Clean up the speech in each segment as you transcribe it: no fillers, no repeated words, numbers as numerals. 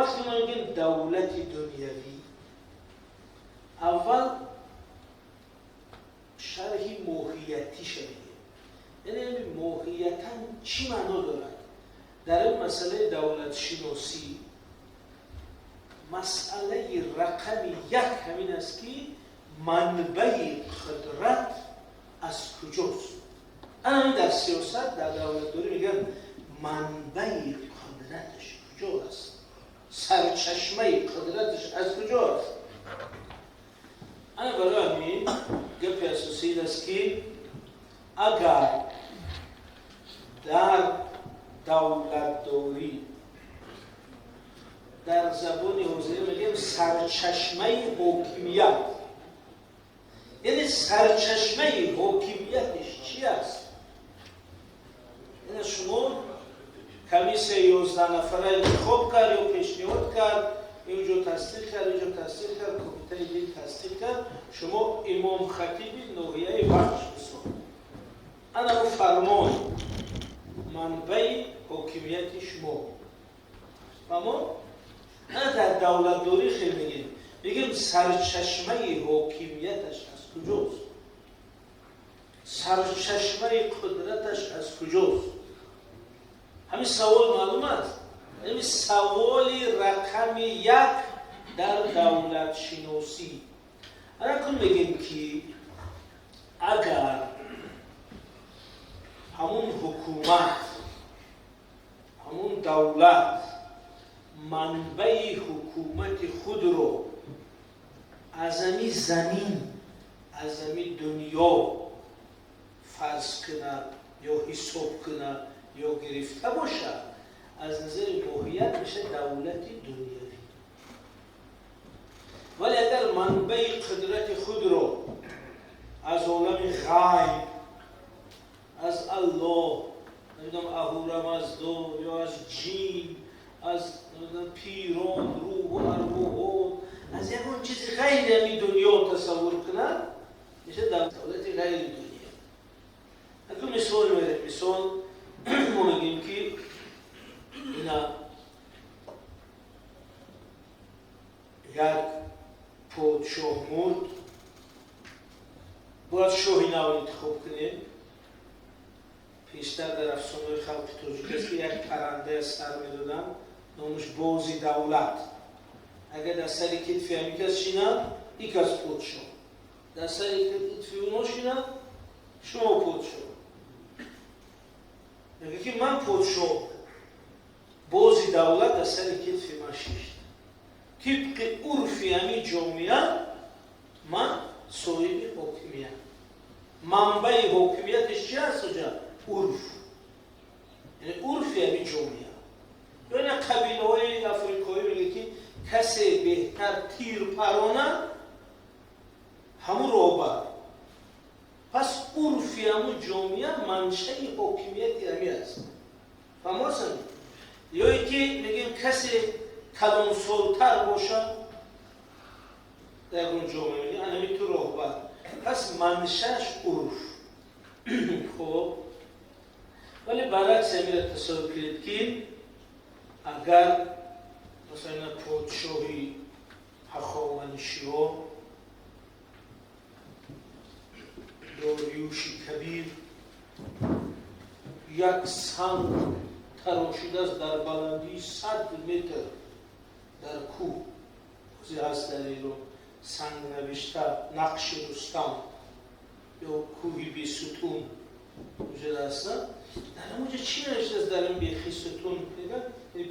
Вақте мо мегӯем давлати дунявӣ, аввал шарҳи моҳиятиша мегӯем, яъне моҳиятан чӣ маъно дорад. Дар ин масъалаи давлатшиносӣ масъалаи рақами як ҳамин аст, ки манбаи қудрат аз куҷост. Ана ҳамин дар сиёсат, дар давлатдорӣ мегӯянд, манбаи қудраташ куҷо аст, сарчашмаи қудраташ аз куҷо аст. Ана барои ҳамин гапи асосӣ ин аст, ки агар дар давлатдорӣ, дар забони ҳозирӣ мегӯем, сарчашмаи ҳокимият, яъне сарчашмаи ҳокимияташ чи аст? Яъне шумо комиссияи 11 нафара интихоб кард ё пешниҳод кард, инҷо тасдиқ кард, инҷо тасдиқ кард, кумитаи дин тасдиқ кард, шумо имомхатиби ноҳияи Вахш бисоз. Ана ӯ фармон манбаи ҳокимияти шумо. Фаҳмо? Ана дар давлатдорӣ хел мегӯем, сарчашмаи ҳокимияташ аз куҷост, сарчашмаи қудраташ аз куҷост. Ҳамин савол маълум аст. Ҳамин саволи рақами як дар давлатшиносӣ. Ана кун мегӯем, ки агар ҳамун ҳукумат, ҳамун давлат манбаи ҳукумати худро аз ами замин, аз ами дунё фарз кунад ё ҳисоб кунад ё гирифта бошад, аз назари моҳият мешавад давлати дунявӣ. Вале агар манбаи қудрати худро аз олами ғайб, аз Аллоҳ, намедонам, Аҳурамаздо ё аз ҷин, аз пирон, рӯҳу арвоҳо, аз ягон чизи ғайри ами дунё тасаввур кунад, мешавад давлати ғайри дунё. Акун мисол меорем. Мисол, мо мегӯем, ки ина як подшоҳ мурд, бояд шоҳи нав интихоб кунем. Пештар дар афсонаҳои халқи тоҷик аст, ки як паррандая сар медоданд, номаш бози давлат. Агар дар сари китфи ҳамин кас шинад, ин кас подшоҳ, дар сари китфи оно шинад, шумо подшоҳ. Мегӯяд, ки ман подшоҳ, бози давлат дар сари китфи ман шишт, тибқи урфи ҳамин ҷомеа ман соҳиби ҳокимият. Манбаи ҳокимияташ чи аст оҷа? Урф, яъне урфи ҳамин ҷомеа. Ё ина қабилаҳои африқоӣ мегӯяд, ки касе беҳтар тир паронад, ҳамун роҳбар. Пас урфи ҳамун ҷомеа маншаи ҳокимияти ҳамин аст. Фаҳмосам? Ё ин ки мегӯем, касе калонсолтар бошад дар ягон ҷомеа, мегӯем, анами ту роҳбар. Пас маншааш урф. Хоб, вале баръакс ҳамира тасаввур кунед, ки агар масалан подшоҳи Ҳахоманишиҳо, Дориюши Кабир, як санг тарошидааст дар баландии 100 метр дар кӯҳ, ҳозир ҳаст дар Эрон сангнавишта, нақши Рустам ё кӯҳи Бесутун вуҷуд аст. Дар ҳамонҷо чӣ навиштааст? Дар ин бехи сутун,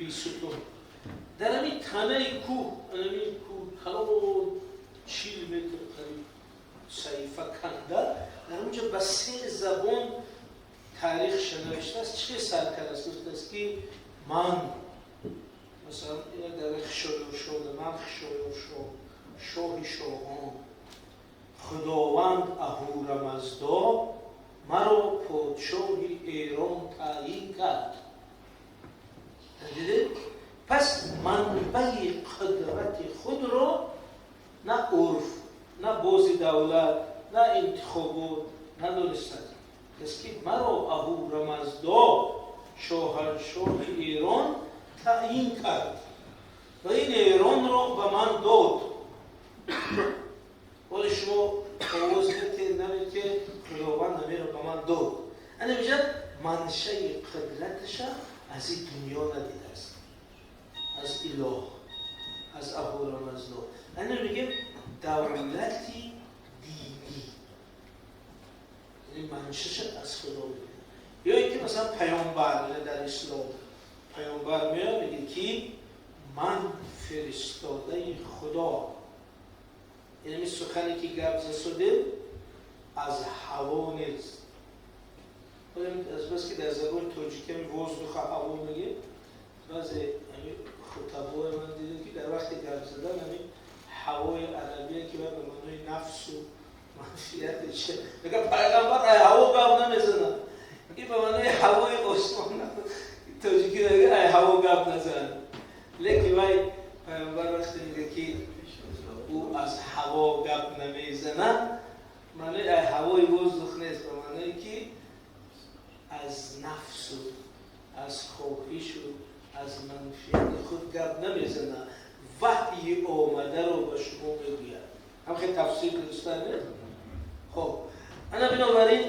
Бесутун, дар ҳамин танаи кӯҳ, ҳамин кӯҳ калон, 40 метр қариб саҳифа канда, дар онҷо ба се забон таърихша навиштааст. Чӣ сар кардааст? Гуфтааст, ки ман, масалан, ина дар Хишоёршода, ман Хишоёршоҳ, шоҳи шоҳон, Худованд Аҳурамаздо маро подшоҳи Эрон таъйин кард. Дидед? Пас манбаи қудрати худро на урф, на бози давлат, на интихобот надонистанд кас, ки маро Аҳурамаздо шоҳаншоҳи Эрон таъйин кард. ва ин Эронро ба ман дод. Ҳоло шумо овоз медиҳед, намедиҳед, Худованд ҳаминро ба ман дод. Ана инҷа маншаи қудраташа аз ин дунё надидааст, аз илоҳ, аз Аҳура Маздо. Ана мегӯем давлати динӣ, яъне маншаша аз Худо мебинад. Ё ин ки масалан паёмбар, дар ислом паёмбар меояд, мегӯяд ки ман фиристодаи Худо. Яъне сухане ки гап засудем аз ҳаво нест. Аз бас ки дар забони тоҷикӣ воздух а ҳаво мегӯем, баъзе хутабои ман дидем ки дар вақти гап задан ҳамин ҳавои арабия ки ба маънои нафсу манфият чӣ мегӯяд, пайғамбар ай ҳаво гап намезанад. Ин ба маънои ҳавои осмон тоҷикӣ мегӯяд, ай ҳаво гап назан. Лекин вай пайғамбар вақте мегӯяд ки ӯ аз ҳаво гап намезанад, маънои ай ҳавои воздух нест, ба маъное ки аз нафсу аз хоҳишу аз манфиати худ гап намезанад, ваҳйи омадаро ба шумо мегӯяд. Ҳам хел тафсир дуруста нест? Хоб, ана бинобар ин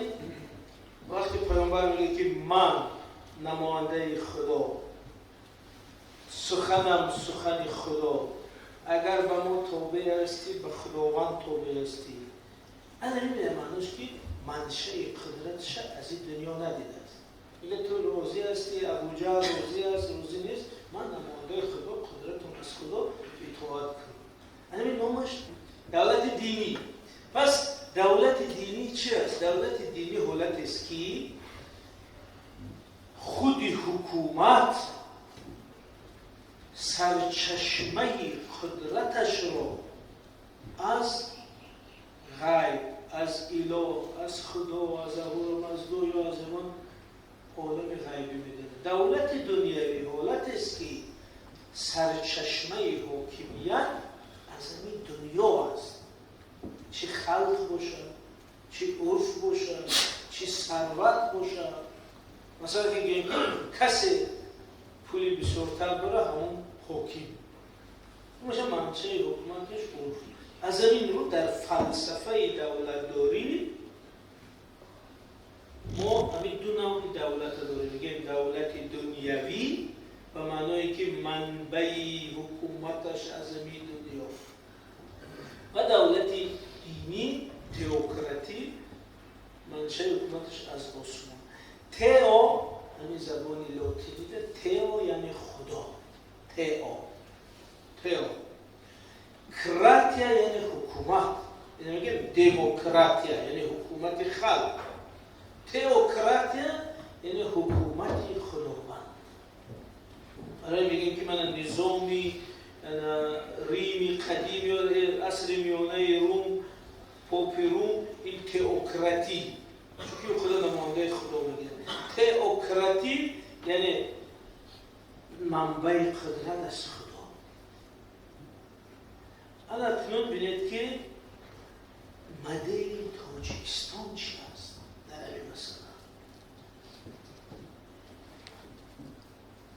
вақте пайғамбар мегӯяд ки ман намояндаи Худо, суханам сухани Худо, агар ба мо тобеъ ҳастӣ, ба Худованд тобеъ ҳастӣ. Ана мебинам маънош ки маншаи қудраташа аз ин дунё надидааст. Мегӯяд ту розӣ ҳастӣ, Абуҷаҳл розӣ аст, розӣ нест, ман намояндаи Худо, қудратам аз Худо, итоат кун. Ана номаш давлати динӣ. Пас давлати динӣ чи аст? Давлати динӣ ҳолатест ки худи ҳукумат сарчашмаи қудраташро аз ғайб, аз илоҳ, аз Худо, аз Аҳура Маздо ё аз ҳамон олами ғайбӣ медонад. Давлати дунявӣ ҳолатест ки сарчашмаи ҳокимият аз ҳамин дунё аст, чӣ халқ бошад, чӣ урф бошад, чӣ сарват бошад. Масалан ки гӯем ки касе пули бисёртар дорад, ҳамон ҳоким боша, маншаи ҳукуматаш урф. Аз ҳамин рӯ дар фалсафаи давлатдорӣ мо ҳамин ду навъи давлата дорем. Мегӯем давлати дунявӣ ба маъное ки манбаи ҳукуматаш аз ҳамин дунё, ва давлати динӣ, теократӣ, маншаи ҳукуматаш аз осмон. Тео ҳамин забони лотинида тео яъне Худо, тео, тео. Кратия яъне ҳукумат, яъне мегӯем демократия яъне ҳукумати халқ, теократия яъне ҳукумати Худованд. Барои мегӯем ки мана низоми Рими қадим ё асри миёнаи Рум, попи Рум, ин теократӣ, чунки худо намояндаи Худо мегӯяд. Теократӣ яъне манбаи қудрат аз Худо. Ана акнун бинед ки модели Тоҷикистон чи аст дар ҳамин масъала.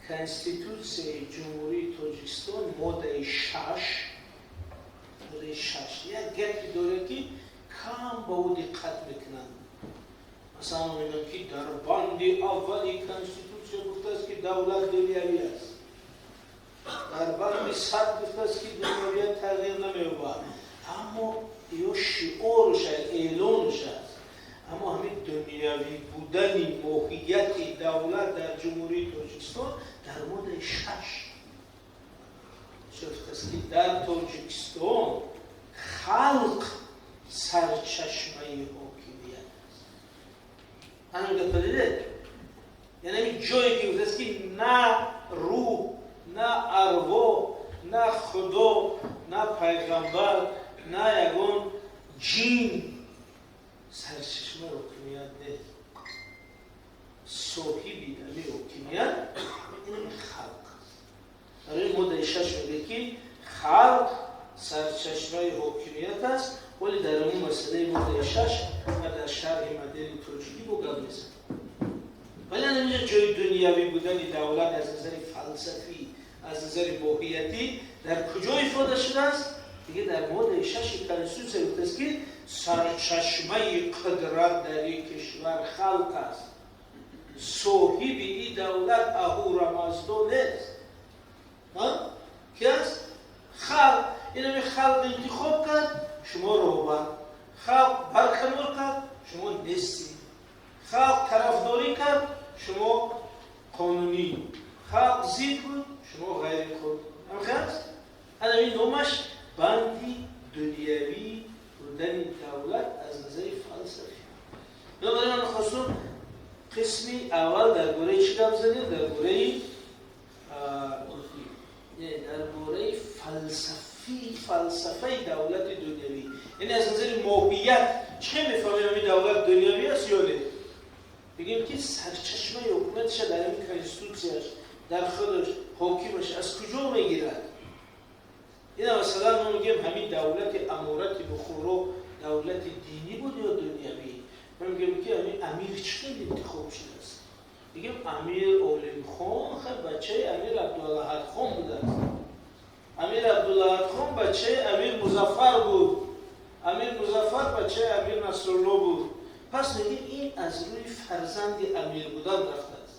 Конститутсияи Ҷумҳурии Тоҷикистон моддаи 6, моддаи 6 як гапе дорад ки кам ба ӯ диққат мекунанд. Масалан мегӯянд ки дар банди аввали конститутсия гуфтааст ки давлат дунявӣ аст, дар банди 100 гуфтааст ки дунявият тағйир намеёбад. Аммо ё шиорш аст, эълонш аст. Аммо ҳамин дунявӣ будани моҳияти давлат дар Ҷумҳурии Тоҷикистон дар моддаи 6 гуфтааст ки дар Тоҷикистон халқ сарчашмаи ҳокимият аст. Ҳамин гапа дидед? Яъне ҳамин ҷое ки гуфтааст ки на рӯҳ, на арвоҳ, на Худо, на пайғамбар, на ягон ҷин сарчашмаи ҳокимият нест. Соҳиби ҳамин ҳокимият ин халқ аст. Барои моддаи 6 мегӯяд ки халқ сарчашмаи ҳокимият аст. Вале дар ҳамон масъалаи моддаи 6 ва дар шарҳи модели тоҷикӣ бо гап мезанем. Вале инҷа ҷои дунявӣ будани давлат аз назари фалсафӣ, Аз назари моҳиятӣ дар куҷо ифода шудааст? Диге дар моддаи шаши конститутсия гуфтааст, ки сарчашмаи қудрат дар ин кишвар халқ аст. Соҳиби ин давлат Аҳура Маздо нест. Ки аст? Халқ. Инами халқ интихоб кард, шумо роҳбар. Халқ барканор кард, шумо нестед. Халқ тарафдорӣ кард, шумо қонунӣ. Халқ зид буд, шумо ғайриқонунӣ. Ҳамхел аст? Ана ин номаш банди дунявӣ будани давлат аз назари фалсафӣ. Бинобар ин ман хостум қисми аввал дар бораи чӣ гап задем? Дар бораи дар бораи фалсафаи давлати дунявӣ. Яъне аз назари моҳият чӣ мефаҳмем, ин давлат дунявӣ аст ё не? Бигем, ки сарчашмаи ҳукуматаша дар ин конститутсияш, дар худаш, ҳокимаш аз куҷо мегирад? Ина масалан мо мегӯем, ҳамин давлати Аморати Бухоро давлати динӣ буд ё дунявӣ? Мо мегӯем, ки ҳамин амир чӣ хел интихоб шудааст? Мегӯем, Амир Олимхон бачаи Амир Абдулаҳадхон будааст. Амир Абдулаҳадхон бачаи Амир Музаффар буд. Амир Музаффар бачаи Амир Насрулло буд. Пас мегӯем, ин аз рӯи фарзанди амир будан рафтааст.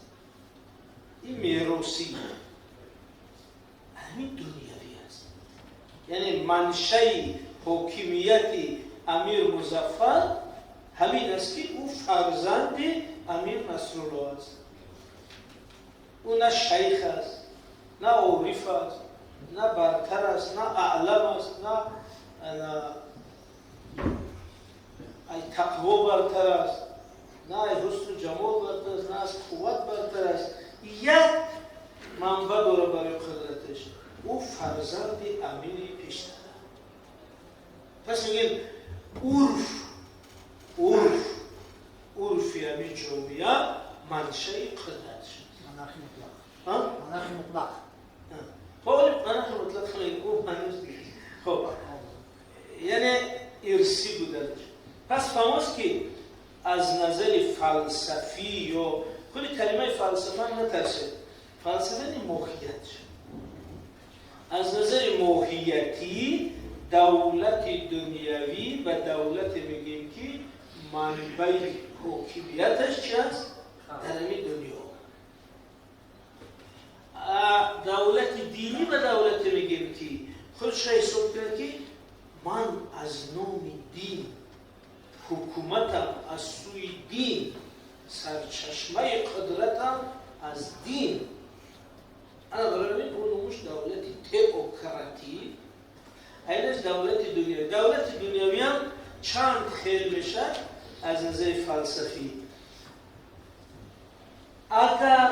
Ин меросӣ, ҳамин дунявӣ аст. Яъне маншаи ҳокимияти Амир Музаффар ҳамин аст, ки ӯ фарзанди Амир Насрулло аст. Ӯ на шайх аст, на ориф аст, на бартар аст, на аълам аст, на ай тақво бартар аст, на ай ҳусну ҷамол бартар аст, на аз қувват бартар аст. Як манбаъ дора барои қудраташ: ӯ фарзанди амири пештара. Пас мегӯем, урфи ҳамин ҷомеа маншаи қудрат шуд. Монархи мутлақ. Монархи мутлақ. Хоб, монархи мутлақ ӯ ҳанӯз. Хоб, яъне ирсӣ буданаш. Пас фаҳмост, ки аз назари фалсафӣ ё худи калимаи фалсафа натарсед. Фалсафа ни моҳият. Аз назари моҳиятӣ давлати дунявӣ ба давлате мегӯем, ки манбаи ҳокимияташ чи аст? Дар ҳамин дунё. Давлати динӣ ба давлате мегӯем, ки худша ҳисоб кунад, ки ман аз номи дин ҳукуматам, аз сӯи дин, сарчашмаи қудратам аз дин. Ана барои ҳамин ӯ номуш давлати теократӣ, айнаш давлати дунявӣ. Давлати дунявиам чанд хел мешавад аз назари фалсафӣ. Агар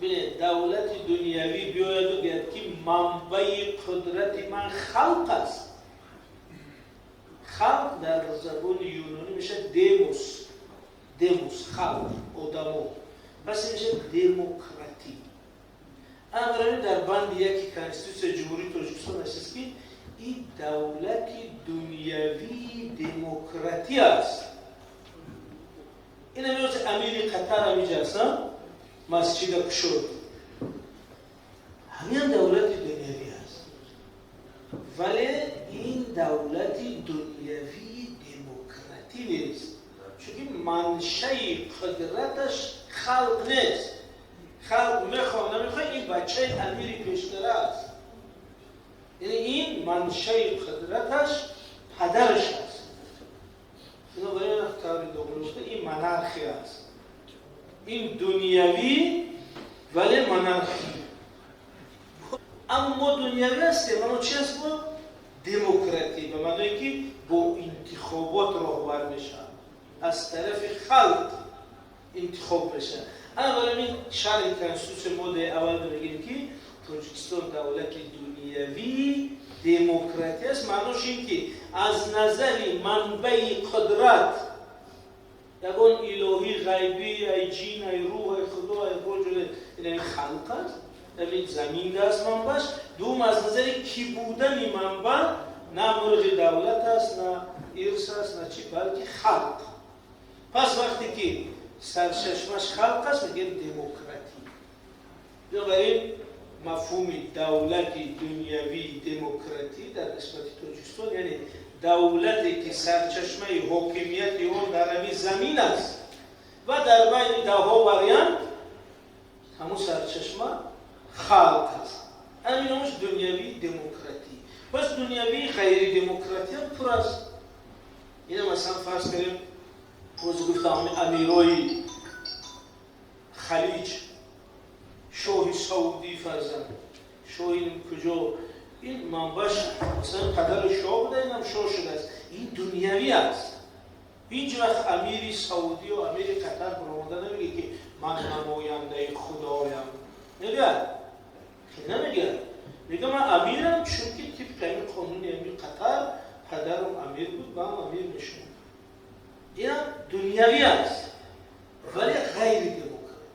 бинед, давлати дунявӣ биёяду гӯяд, ки манбаи қудрати ман халқ аст. Халқ дар забони юнонӣ мешавад демос. Демос, халқ, одамо. Пас ин мешавад демократӣ. Амр дар банди яки Конститутсияи Ҷумҳурии Тоҷикистон аст, ки ин давлати дунявии демократӣ аст. Ин ҳамин амири Қатар ҳамиҷа аст, масҷида кушод. Ҳамин давлати дунявӣ аст, вале ин давлати дунявии демократӣ нест, чунки маншаи қудраташ халқ нест. Халқ мехоҳ намехоҳ, ин бачаи амири пештара аст. Яъне ин маншаи қудраташ падараш аст. Бинобар ин таври догӯ, ин монархия аст. Ин дунявӣ, вале монархӣ. Аммо мо дунявӣ ҳастем, аммо чи аст мо? Демократӣ, ба маъное ки бо интихобот роҳбар мешавад, аз тарафи халқ интихоб мешавад. Ана барои ҳамин шарҳи конститутсия моддаи аввал мегӯем, ки Тоҷикистон давлати дунявии демократӣ аст. Маънош ин ки аз назари манбаи қудрат ягон илоҳӣ, ғайбӣ, ай ҷин, ай рӯҳ, ай худо, ай боҷ, ин халқ аст, ҳамин замин аст манбааш. Дуюм, аз назари кӣ будани манбаъ на мурғи давлат аст, на ирс аст, на чи, балки халқ. Пас вақте ки сарчашмаш халқ аст, мегӯем демократӣ. Бинобар ин мафҳуми давлати дунявии демократӣ дар нисбати Тоҷикистон, яъне давлате ки сарчашмаи ҳокимияти он дар ҳамин замин аст ва дар байни даҳҳо вариант ҳамун сарчашма халқ аст. Ҳамин номаш дунявии демократӣ. Пас дунявии ғайридемократӣ ҳам пур аст. Ина масалан фарз кардем, боз гуфтам, амирои Халиҷ, шоҳи Саудӣ, фарзанд шоҳи куҷо, ин манбаш масалан падари шоҳ буда, инам шоҳ шудааст. Ин дунявӣ аст. Ҳеҷ вақт амири Саудӣ ё амири Қатар баромада намегӯяд, ки ман намояндаи Худоям. Мегӯяд? Намегӯяд. Мегӯяд, ман амирам, чунки тибқи ҳамин қонуни ҳамин Қатар падарам амир буд, ман амир мешавам. Инам дунявӣ аст, вале ғайридемократӣ.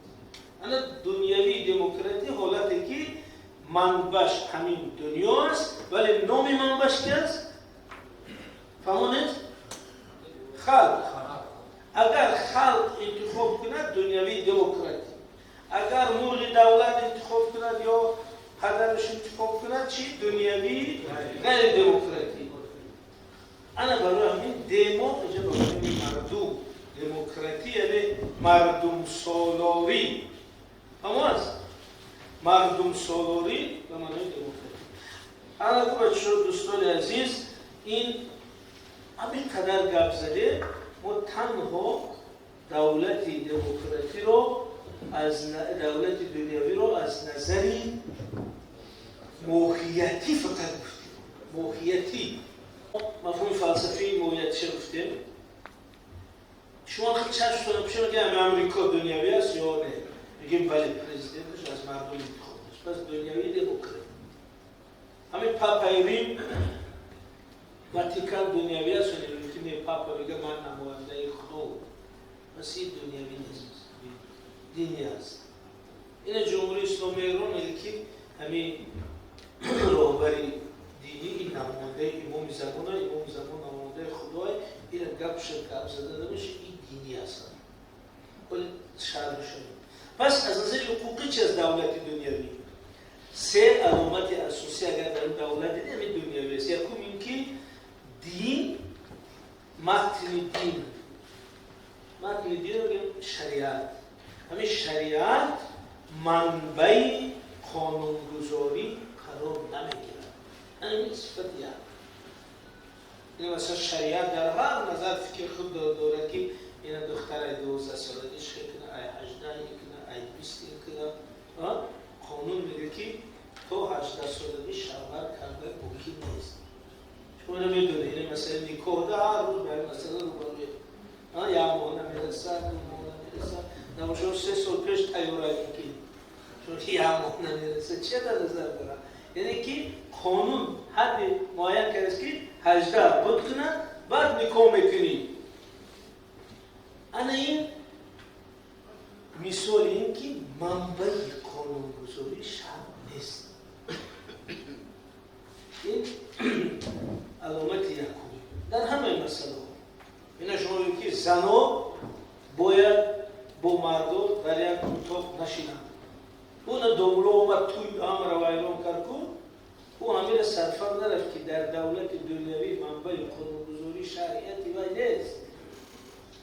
Ана дунявии демократӣ ҳолате ки манбаш ҳамин дунё аст, вале номи манбаш ки аст? Фаҳмонед? Халқ. Агар халқ интихоб кунад, дунявии демократӣ. Агар мурғи давлат интихоб кунад ё падараш интихоб кунад, чи? Дунявии ғайридемократӣ. Ана барои ҳамин демо инҷа ба маънои мардум, демократӣ яъне мардумсолорӣ. Фаҳмо аст? Мардумсолорӣ ба маънои демократӣ. Ана бачаҳо, дӯстони азиз, ин ҳамин қадар гап задем, мо танҳо давлати демократиро аз давлати дунявиро аз назари моҳиятӣ фақат гуфтем. Моҳиятӣ. Мафҳуми фалсафии моҳиятиша гуфтем. Шумо чашмтона пӯша, мегӯям, Амрико дунявӣ аст ё не? Мегӯем, бале, президенташ аз мардум интихоб аст. Пас дунявии демократӣ. Ҳамин папаи Рим, Ватикан дунявӣ аст ё не? Мегӯем ки не, папа мегӯяд, ман намояндаи Худо. Пас ин дунявӣ нест, динӣ аст. Ина Ҷумҳурии Исломии Эрон мегӯяд, ки ҳамин роҳбари динӣ ин намояндаи имоми замона, имоми замон намояндаи Худое, ина гапша гап зада намеша, ин динӣ аст. Вале шарҳ. Пас аз назари ҳуқуқӣ чи аз давлати дунявӣ? Се аломати асосӣ агар дар давлат дидем, ҳамин дунявӣ аст. Якум ин ки дин, матни дин. Матни дин мегӯем шариат. Ҳамин шариат манбаи қонунгузорӣ қарор намегирад. Ҳамин сифати як. Ин масалан шариат дар ҳар назар фикри худ дорад, ки ина духтар ай 12 солагӣ ши куна, ай 18 ин куна, ай 20 ин куна. Қонун мегӯяд, ки то 18 солагӣ шавҳар кардан мумкин нест. Шумо ина медонед, ина масалан никоҳ да ҳар рӯз ба ин масъала рӯбарӯед. Як моҳ намерасад, 2 моҳ намерасад. Набошад, 3 сол пеш тайёраем, ки чунки як моҳ намерасад. Чия дар назар дорад? Яъне ки қонун ҳадди муайян кардааст, ки 18 буд кунад, баъд никоҳ мекунӣ. Ана ин мисоли ин ки манбаи қонунгузорӣ шарт нест. Ин аломати якум дар ҳамаи масъалаҳо. Ина шумо мегӯед, ки зано бояд бо мардо дар як утоқ нашинанд. Уна домуло омад, туй амра вайрон кард ку, ӯ ҳамира сарфам нарафт, ки дар давлати дунявӣ манбаи қонунгузорӣ шариати вай нест.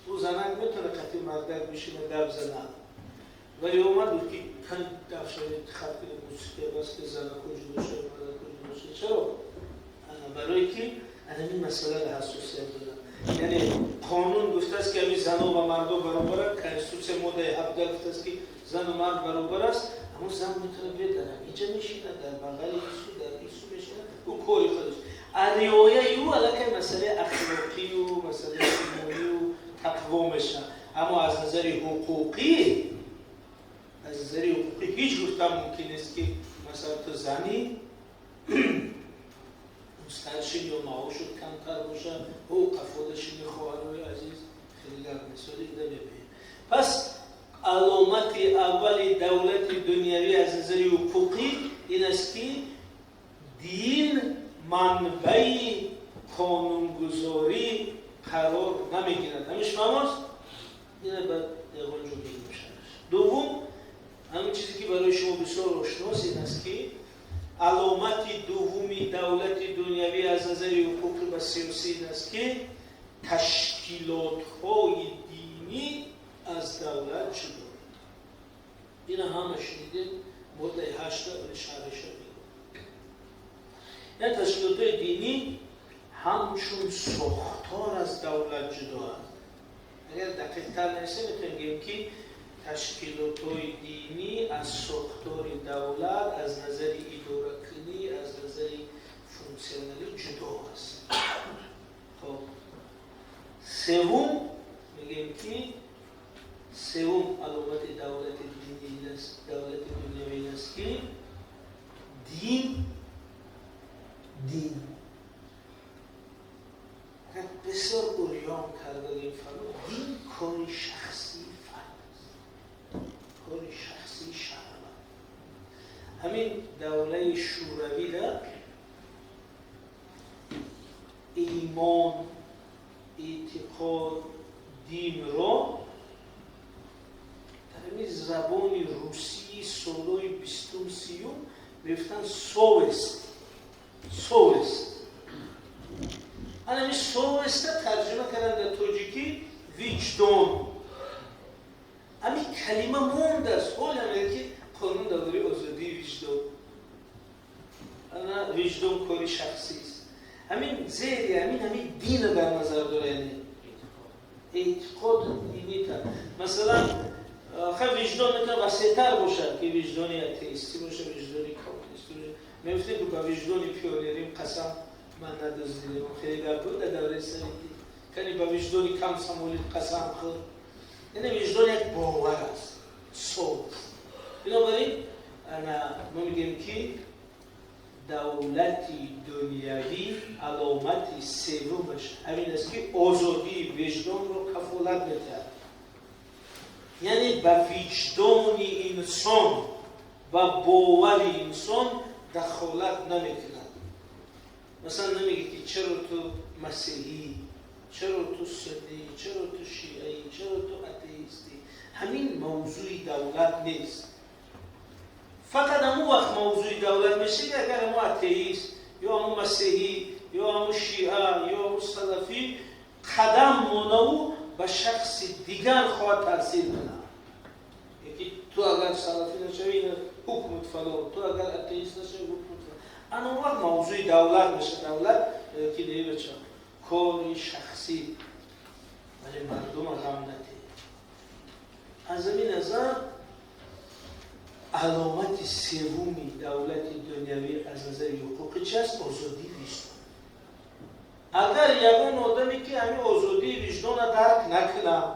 Ӯ занак метавона қати мардак бишина, гап занад, вале омад, гуфт, ки дафшавед, хат кунед, мусиқия бас ки, занако ҷудо шавад, мардако ҷудо шавад. Чаро? Барое ки анамин масъаларо ҳассосият дорад. Яъне қонун гуфтааст, ки ҳамин зано ва мардо баробаранд. Конститутсия моддаи 17 гуфтааст, ки зану мард баробар аст. Аммо зан метавонад биёд, дар ҳаминҷа мешинад, дар бағали ису, дар ису мешинад, ӯ кори худаш. А риояи ӯ аллакай масъалаи ахлоқию масъалаи имонию тақво мешавад. Аммо аз назари ҳуқуқӣ ҳеҷ гуфтан мумкин нест, ки масалан ту зани мустаршин ё маошут камтар бошад, ӯ қафодашини. Хоҳарои азиз, хеле гап мисоли ида мебинем. Пас аломати аввали давлати дунявӣ аз назари ҳуқуқӣ ин аст, ки дин манбаи қонунгузорӣ қарор намегирад. Ҳамин шумамост, ина ба ягон ҷо мегӯшад. Дуввум, ҳамин чизе ки Чизе ки барои шумо бисёр ошност ин аст, ки аломати дуввуми давлати дунявӣ аз назари ҳуқуқӣ ва сиёсӣ ин аст, ки ташкилотҳои динӣ аз давлат ҷудо. Ина ҳама шунидед, моддаи ҳашта шарҳиша мегӯ. Яъне ташкилотҳои динӣ ҳамчун сохтор аз давлат ҷудоанд. Агар дақиқтар нависем, метавонем гӯем, ки ташкилотҳои динӣ аз сохтори давлат аз назари идоракунӣ, аз назари функсионалӣ ҷудо аст. Хоб, севум мегӯем, ки севум аломати давлати динӣ аст, давлати дунявӣ аст, ки дин бисёр урён кардагим фаро, дин кори шахсии фард аст, кори шахсии шаҳрванд. Ҳамин давлаи шӯравида имон, эътиқод, динро дар ҳамин забони русии солҳои бистум, сиюм мегуфтанд совесть. Совесть, ҳамин совесть а тарҷима карданд дар тоҷикӣ виҷдон. Ҳамин калима мондааст. Ҳоле мегӯяд, ки қонун дар бораи озодии виҷдон. Ана виҷдон кори шахсист. Ҳамин зери ҳамин дина дар назар дора, яъне эътиқоду динита. Масалан, хай, виҷдон метавон васеътар бошад, ки виҷдони атеистӣ бошад, виҷдони коммунистӣ бошад. Мегуфтем, ки ба виҷдони пионерим қасам, ман надуздидем. Хеле гап буд дар давраи советӣ. Кани ба виҷдони комсомолит қасам хӯр. Яъне виҷдон як бовар аст, совесть. Бинобар ин ана мо мегӯем, ки давлати дунявӣ аломати севумаш ҳамин аст, ки озодии виҷдонро кафолат медиҳад, яъне ба виҷдони инсон, ба бовари инсон дахолат намекунад. Масалан, намегӯяд, ки чаро ту масеҳӣ, чаро ту суннӣ, чаро ту шиаӣ, чаро ту атеистӣ. Ҳамин мавзӯи давлат нест. Фақат ҳамун вақт мавзӯи давлат мешавад, ки агар ҳамун атеист ё ҳамун масеҳӣ ё ҳамун шиа ё ҳамун салафӣ қадам монаву ба шахси дигар хоҳад таъсир кунад, яки ту агар салафӣ нашавӣ, ҳукмут фалон, ту агар атеист нашавӣ, ҳукмут фалон. Ана он вақт мавзӯи давлат мешавад. Давлат ки не, бача, кори шахсӣ, вале мардума ғам натед. Аз ҳамин назар аломати севуми давлати дунявӣ аз назари ҳуқуқӣ чи аст? Озодии виҷдон. Агар ягон одаме, ки ҳамин озодии виҷдонро дарк накунад,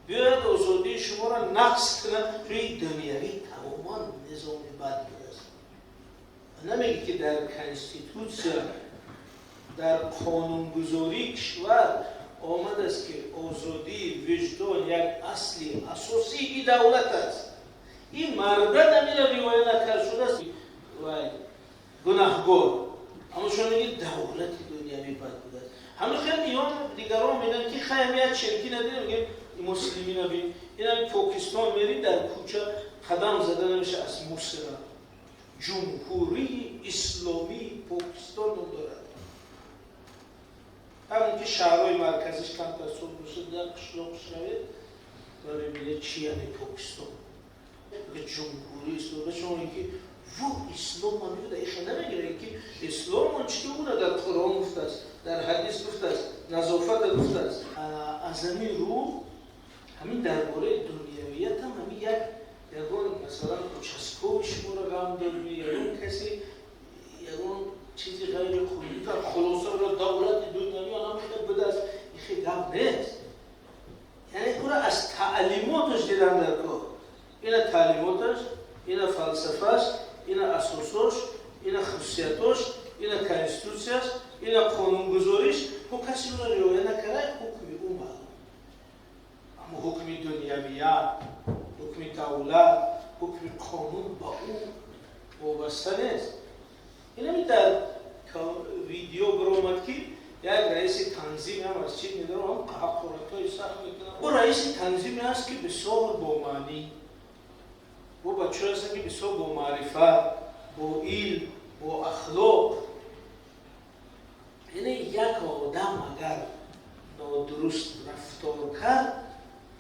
биёяд, озодии шуморо нақс кунад, рӯи дунявӣ тамоман низоми бад будааст. Намегӣ, ки дар конститутсия, дар қонунгузории кишвар омадааст, ки озодии виҷдон як асли асосии давлат аст, ин мардак амира риоя накард, шудааст вай гунаҳгор. Аммо шумо мегӯед, давлати дунявӣ бад будааст. Ҳамин хел иён дигарон мегӯянд, ки хай, ҳами як черки надидем, мегӯем муслимӣ набин. Ин Покистон мери, дар кӯча қадам зада намеша аз мусора. Ҷумҳурии Исломии Покистон ном дорад. Ҳамон ки шаҳрҳои марказиш камтар суд бошад, дар қишлоқ шавед ва мебинед, чи яъне Покистон ҷумҳурии исломӣ. Шумо ки во ислом ма мегӯяд, иха намегирад, ки ислом он чи ки уна дар Қуръон гуфтааст, дар ҳадис гуфтааст, назофата гуфтааст. Аз ҳамин рӯ ҳамин дар бораи дунявиятам ҳамин як ягон, масалан, участковый шуморо ғам додми, ягон касе ягон чизи ғайриқонунӣ кард, хулоса давлати дунявӣ анамхел будааст, ихе гап нест. Яъне ура аз таълимоташ дидан дар кор. Ина таълимоташ, ина фалсафаш, ина асосош, ина хусусиятош, ина конститутсияш, ина қонунгузориш. Ҳу каси уро риоя накарда, ҳукми ӯ маълум. Аммо ҳукми дунявият, ҳукми давлат, ҳукми қонун ба ӯ вобаста нест. Инами дар видео биромад, ки як раиси танзиме ҳам аз чиз медорам, ҳақоратҳои сахт мекунад. Ӯ раиси танзиме аст, ки бисёр бомаънӣ. Бо бачаҳое ҳастанд, ки бисёр бо маърифат, бо илм, бо ахлоқ. Яъне як одам агар нодуруст рафтор кард,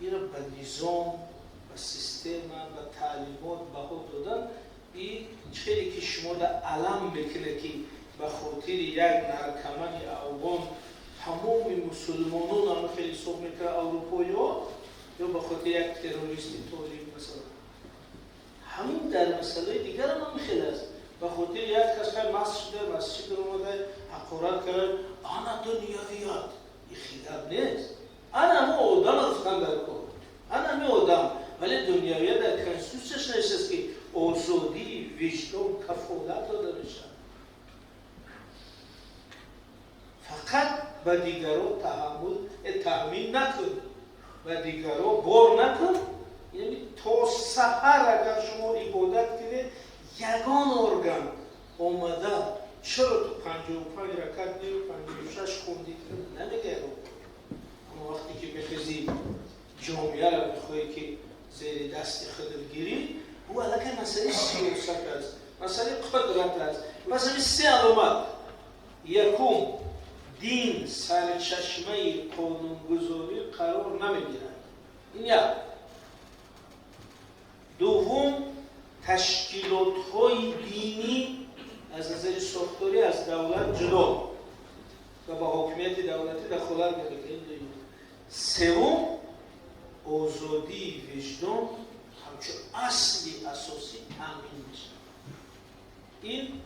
инро ба низом, ба система, ба таълимот баҳо додан, и хеле ки шуморо алам мекунад, ки ба хотири як наркомани афғон тамоми мусулмонон ҳама хеле ҳисоб мекунад аврупоиҳо, ё ба хотири як террористи толиб масалан. Ҳамин дар масъалаи дигарам ҳам хеле аст. Ба хотири як кас хай маст шуда, масҷид омада, ҳақорат карда, ана дунявият. Ин хилоф нест. Ана ҳамон одам гуфтан дар кор. Ана ҳамин одам. Вале дунявият дар конститутсияш навиштааст, ки озодии виҷдон кафолат дода мешавад. Фақат ба дигарон таҳаммул таҳмил накун, ба дигарон бор накун. Яъне то саҳар агар шумо ибодат кунед, ягон орган омада чаро ту 55 ракат не 56 хондӣ намегӯяд. Аммо вақте ки мехезӣ ҷомеаро мехоҳӣ ки зери дасти худат гирӣ, ӯ аллакай масъалаи сиёсат аст, масъалаи қудрат аст. Масъалаи се аломат. Якум, дин сарчашмаи қонунгузорӣ қарор намегирад. Ин як. Дуввум, ташкилотҳои динӣ аз назари сохторӣ аз давлат ҷудо ва ба ҳокимияти давлатӣ дахолат намекунад. Ин дуюм. Севум, озодии виҷдон ҳамчун асли асосӣ таъмин мешавад. Ин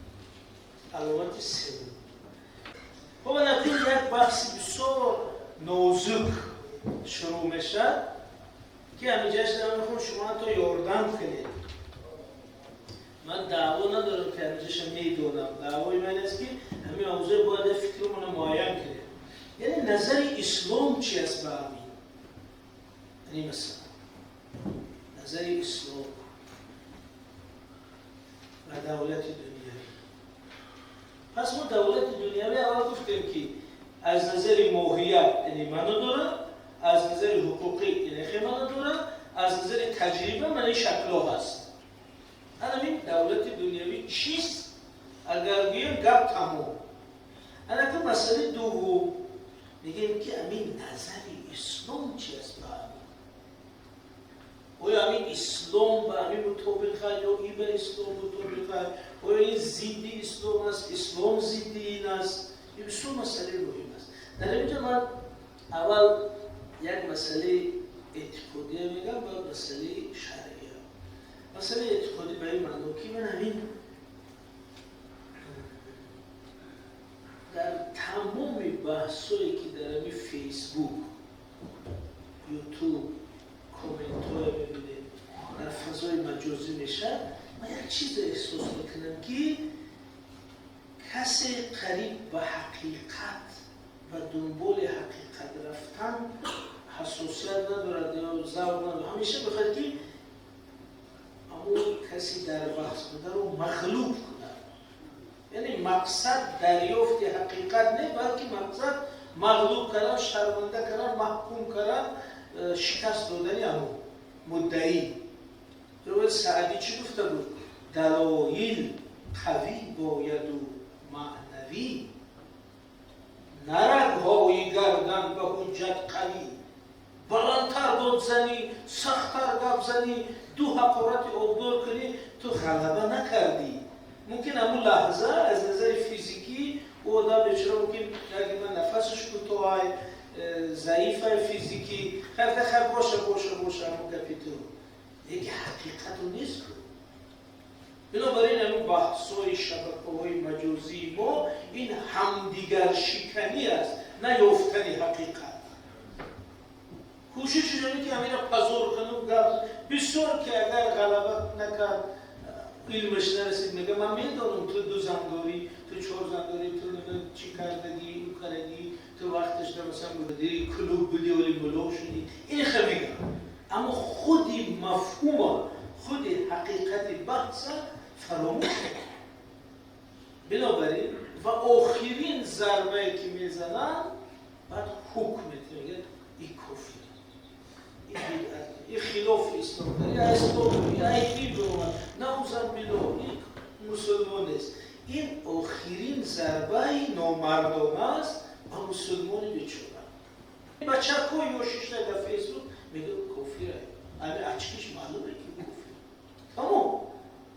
аломати севум. Хоб, акнун як баҳси бисёр нозук шурӯъ мешавад, ки ҳаминҷояш намехоҳам шумо ҳатто ёрдам кунед. Ман даъво надорам, ки ҳаминҷоша медонам. Даъвои ман аст, ки ҳамин мавзӯе бояд фикрумонро муайян кунем. Яъне назари ислом чи аст ба ҳамин? Яъне масалан назари ислом ба давлати дунявӣ. Пас мо давлати дунявӣ аввал гуфтем, ки аз назари моҳият яъне маъно дорад, аз назари ҳуқуқӣ яъне хел маъно дорад, аз назари таҷриба маъни шакло ҳаст. Ҳамин давлати дунявӣ чист? Агар гӯем, гап тамом. Анака масъалаи дуввум, мегӯем, ки ҳамин назари ислом чи аст ба ҳамин? Оё ҳамин ислом ба ҳамин мутобиқ аст ё ин ба ислом мутобиқ аст? Оё ин зидди ислом аст, ислом зидди ин аст? Ин бисёр масъалаи муҳим аст. Дар инҷо ман аввал як масъалаи эътиқодия мегӯям, баъд масъалаи шаръия. Масъалаи эътиқодӣ ба ин маъно, ки ман ҳамин дар тамоми баҳсое, ки дар ҳамин Фейсбук, Ютуб, комментҳое мебинем, дар фазои маҷозӣ мешавад, ман як чизе эҳсос мекунам, ки касе қариб ба ҳақиқат ва дунболи ҳақиқат рафтан ҳассосият надорад ё завқ надорад. Ҳамеша мехоҳад, ки ҳамон каси дар баҳс бударо мағлуб кунад. Яъне мақсад дарёфти ҳақиқат не, балки мақсад мағлуб кардан, шарманда кардан, маҳкум кардан, шикаст додани ҳамон муддаӣ. Саъдӣ чӣ гуфта буд? Далоил қавӣ бояду маънавӣ, на рагҳои гардан ба ҳуҷҷат қавӣ. Баландтар дод занӣ, сахттар гап занӣ, ду ҳақорати обдор кунӣ, ту ғалаба накардӣ. Мумкин ҳамун лаҳза аз назари физикӣ ӯ одам бечора мумкин ягима нафасаш кӯтоҳай, заифай физикӣ, хайр, хайр, боша, боша, боша ҳамун гапи ту, лекин ҳақиқату нест ку. Бинобар ин ҳамун баҳсҳои шабакаҳои маҷозии мо ин ҳамдигаршиканӣ аст, на ёфтани ҳақиқат. Кӯшиш шуд, ки ҳамина пазор кунум, гап бисёр, ки агар ғалаба накард, илмаш нарасид, мега: ман медонам, ту ду зан дорӣ, ту чор зан дорӣ, ту чӣ кардагӣ, ӯ кардагӣ, ту вақташ масалан мудири клуб будӣ, вале мулоқ шудӣ. Ин хел мегӯям, аммо худи мафҳума, худи ҳақиқати баҳса фаромӯш. Бинобар ин ва охирин зарбае, ки мезананд, баъд ҳукм метавон, мегӯяд: и кофир, این خلاف اسلام داره، اسلام این به نعوذ بالله، این مسلمان است. این آخرین ضربه نامردانه است به مسلمان بیچاره. بچه‌ها یوشش در فیسبوک میگه کافره، همین اچکیش معلومه که کافره. تمام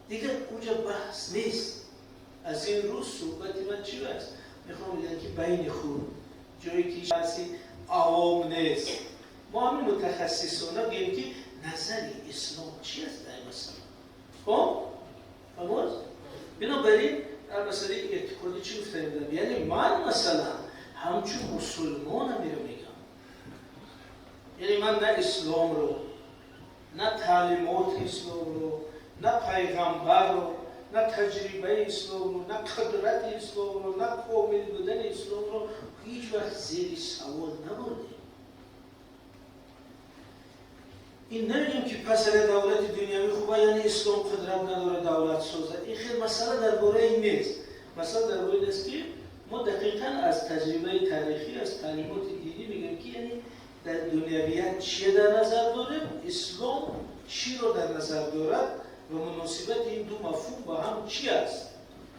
دیگه اونجا بحث نیست. از این روز صحبت من چی است؟ میخوام بگم که بین خود جایی که بحثی عوام نیست، ما همین متخصصانه بگیم که نظر اسلام چی است در این مسئله. خب؟ فهمید؟ بنابراین در مسئله اعتقادی چی گفته بودم؟ یعنی من مثلا همچون مسلمان میرم میگم، یعنی من نه اسلام رو، نه تعلیمات اسلام رو، نه پیغمبر رو، نه تجربه اسلام رو، نه قدرت اسلام رو، نه کامل بودن اسلام رو هیچ وقت زیر سوال نبردیم. این نمیگیم که پس اگر دولت دنیوی خوبه یعنی اسلام قدرت نداره دولت سازه. این خیلی مسئله درباره این نیست. مسئله درباره این است که ما دقیقاً از تجربه تاریخی، از تعلیمات دینی میگیم که یعنی در دنیویت چیه در نظر داریم، اسلام چی رو در نظر دارد و مناسبت این دو مفهوم با هم چی است.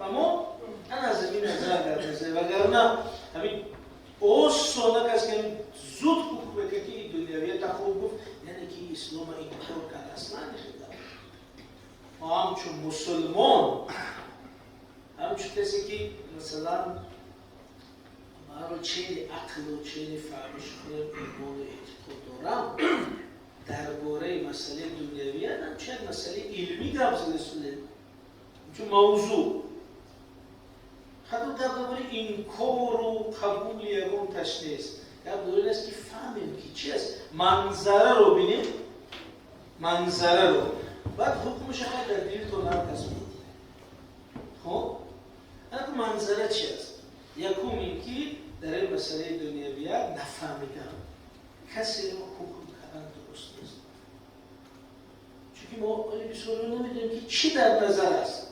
و ما از این نظر در نظر، وگرنه همین آسانه کس که زود حکم که این دنیویت خوب گفت یعنی که اسلام انکار کرد، اصلا نخیده. ما همچون مسلمان، همچون کسی که مثلا ما رو چین عقل و چین فهمش خودم ایمان و اعتقاد دارم درباره مسئله دنیویت، همچون مسئله علمی گپ زده شده، همچون موضوع حتی درباره انکار و قبول یگان تش نیست. گپ داره است که فهمیم که چی است، منظره رو بینیم، منظره رو، بعد حکمش خیلی در دلتون هر کس بود. خب اگه منظره چی است؟ یکم این که در این مسئله دنیویت نفهمیدم کسی رو حکم کردن درست نیست، چون ما بسیار نمیدونیم که چی در نظر است.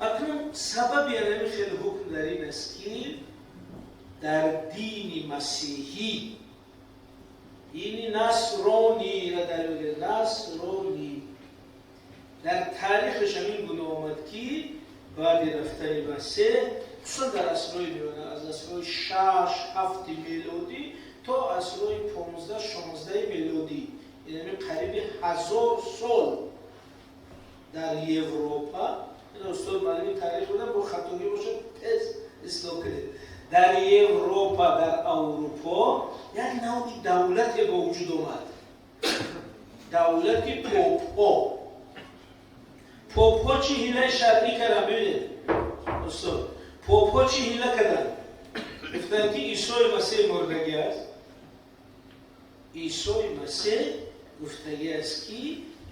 اکنون سبب یعنی خیلی حکم در این است که در دین مسیحی، این نصرانی را در نصرانی در تاریخش همین گونه آمد که بعد رفتن مسیح، خصوصا در عصرهای میانه، از عصرهای 6-7 میلادی تا عصرهای 15-16 میلادی، یعنی قریب 1000 سال در اروپا، این استاد معلمی تاریخ بودن با خطایی باشه تز اصلاح کنید، در اروپا، در اروپا یک نوع دولت به وجود آمد، دولت پاپ ها. پاپ ها چی حیله شرعی کردن؟ ببینید استاد، پاپ ها چی حیله کردن؟ گفتن که عیسی مسیح مردگی است. عیسی مسیح گفتگی است که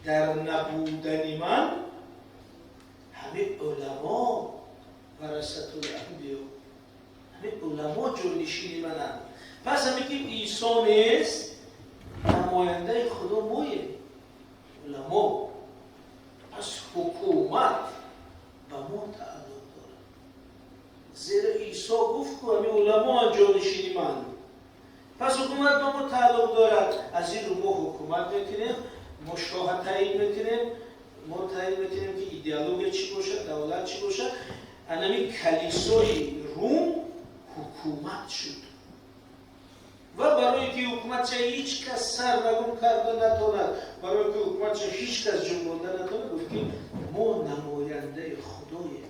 در نبودن من همه علما ورثة الانبیا، همه علما جانشین منند. پس همه که عیسی نیست، نماینده خدا مایه، علما. پس حکومت به ما تعلق دارد، زیرا عیسی گفت که همه علما جانشین من، پس حکومت به ما تعلق دارد. از این رو ما حکومت میکنیم، ما شاه تعیین میکنیم، ما تعیین میکنیم که ایدئولوژی چی باشد، دولت چی باشد. انمی کلیسای روم حکومت شد و برای که حکومت چه هیچ کس سرنگون کرده نتواند، برای که حکومت چه هیچ کس جنبانده نتواند، گفت که ما نماینده خداییم.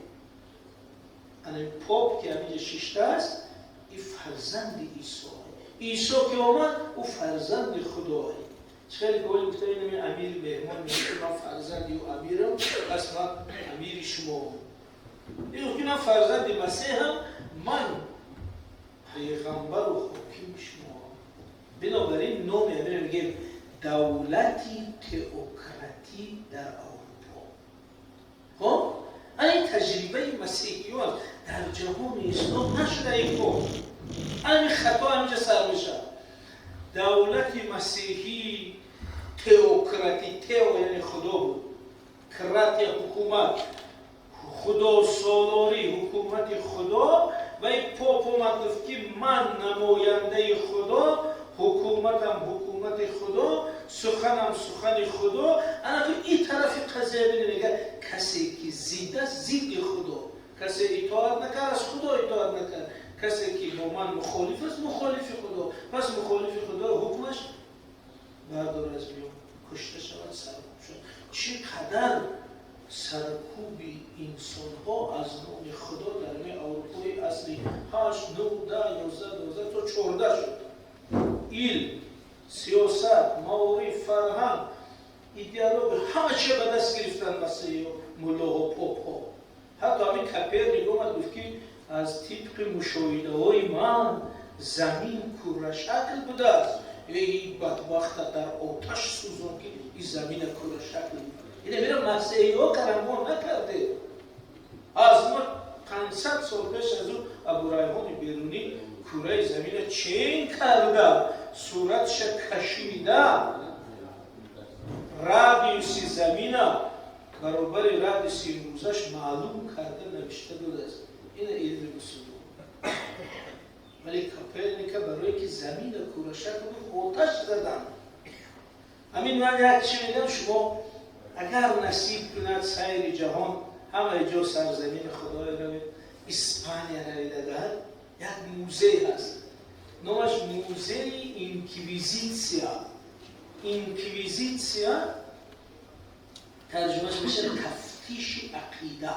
انمی پاپ که همینجا ششته است، این فرزند عیسی، عیسی که آمد او فرزند خدایه. خیلی گاهی گفته اینم امیر مهمان میگه که من فرزندی و امیرم، پس من امیر شما. این که من فرزند مسیح هم، من پیغمبر و حاکم شما. بنابراین نام امیر میگه دولتی تئوکراتی در اروپا. خب این تجربه مسیحیان در جهان اسلام نشده این کار. همین خطا همینجا سر میشه. دولت مسیحی تئوکراتی، تئو یعنی خدا بود، کرات حکومت، خدا سالاری، حکومت خدا. و این پاپ اومد گفت که من نماینده خدا، حکومتم حکومت ҳукумати Худо, суханам сухани Худо. Ана ин тарафи қазия бинед, мегӯяд касе ки зид аст, зидди Худо, касе итоат накард, аз Худо итоат накард, касе ки бо ман мухолиф аст, мухолифи Худо. Пас мухолифи Худо ҳукмаш бардор аз миён, кушта шавад, саркӯб шавад. Чӣ қадар саркӯби инсонҳо аз номи Худо дар ҳамин Аврупои асри 8, 9, 10, 11, 12 то 14 шуд. Илм, сиёсат, маориф, фарҳанг, идеология, ҳама чиз ба даст гирифтанд масеҳиё, муллоҳо, попҳо. Ҳатто ҳамин Коперник омад, гуфт ки аз тибқи мушоҳидаҳои ман замин курашакл будааст. Эй бадбахта, дар оташ сӯзон, ки ин замина курашакл. Ина мера масеҳиҳо карданд, мо накардем. Аз мо 500 сол пеш аз ӯ Абурайҳони Берунӣ кураи замина чен карда, суратша кашида, радиуси замина баробари радиуси имрӯзаш маълум карда навишта додааст. Ина илми мусулмон. Вале Коперника барое ки замина курашакл буд, оташ заданд. Ҳамин ман як чӣ мегӯям: шумо агар насиб кунад сайри ҷаҳон, ҳамаи ҷо сарзамини Худое равед, Испания равед, агар як музей ҳаст, номаш музеи инквизитсия. Инквизитсия тарҷумаш мешавад тафтиши ақида.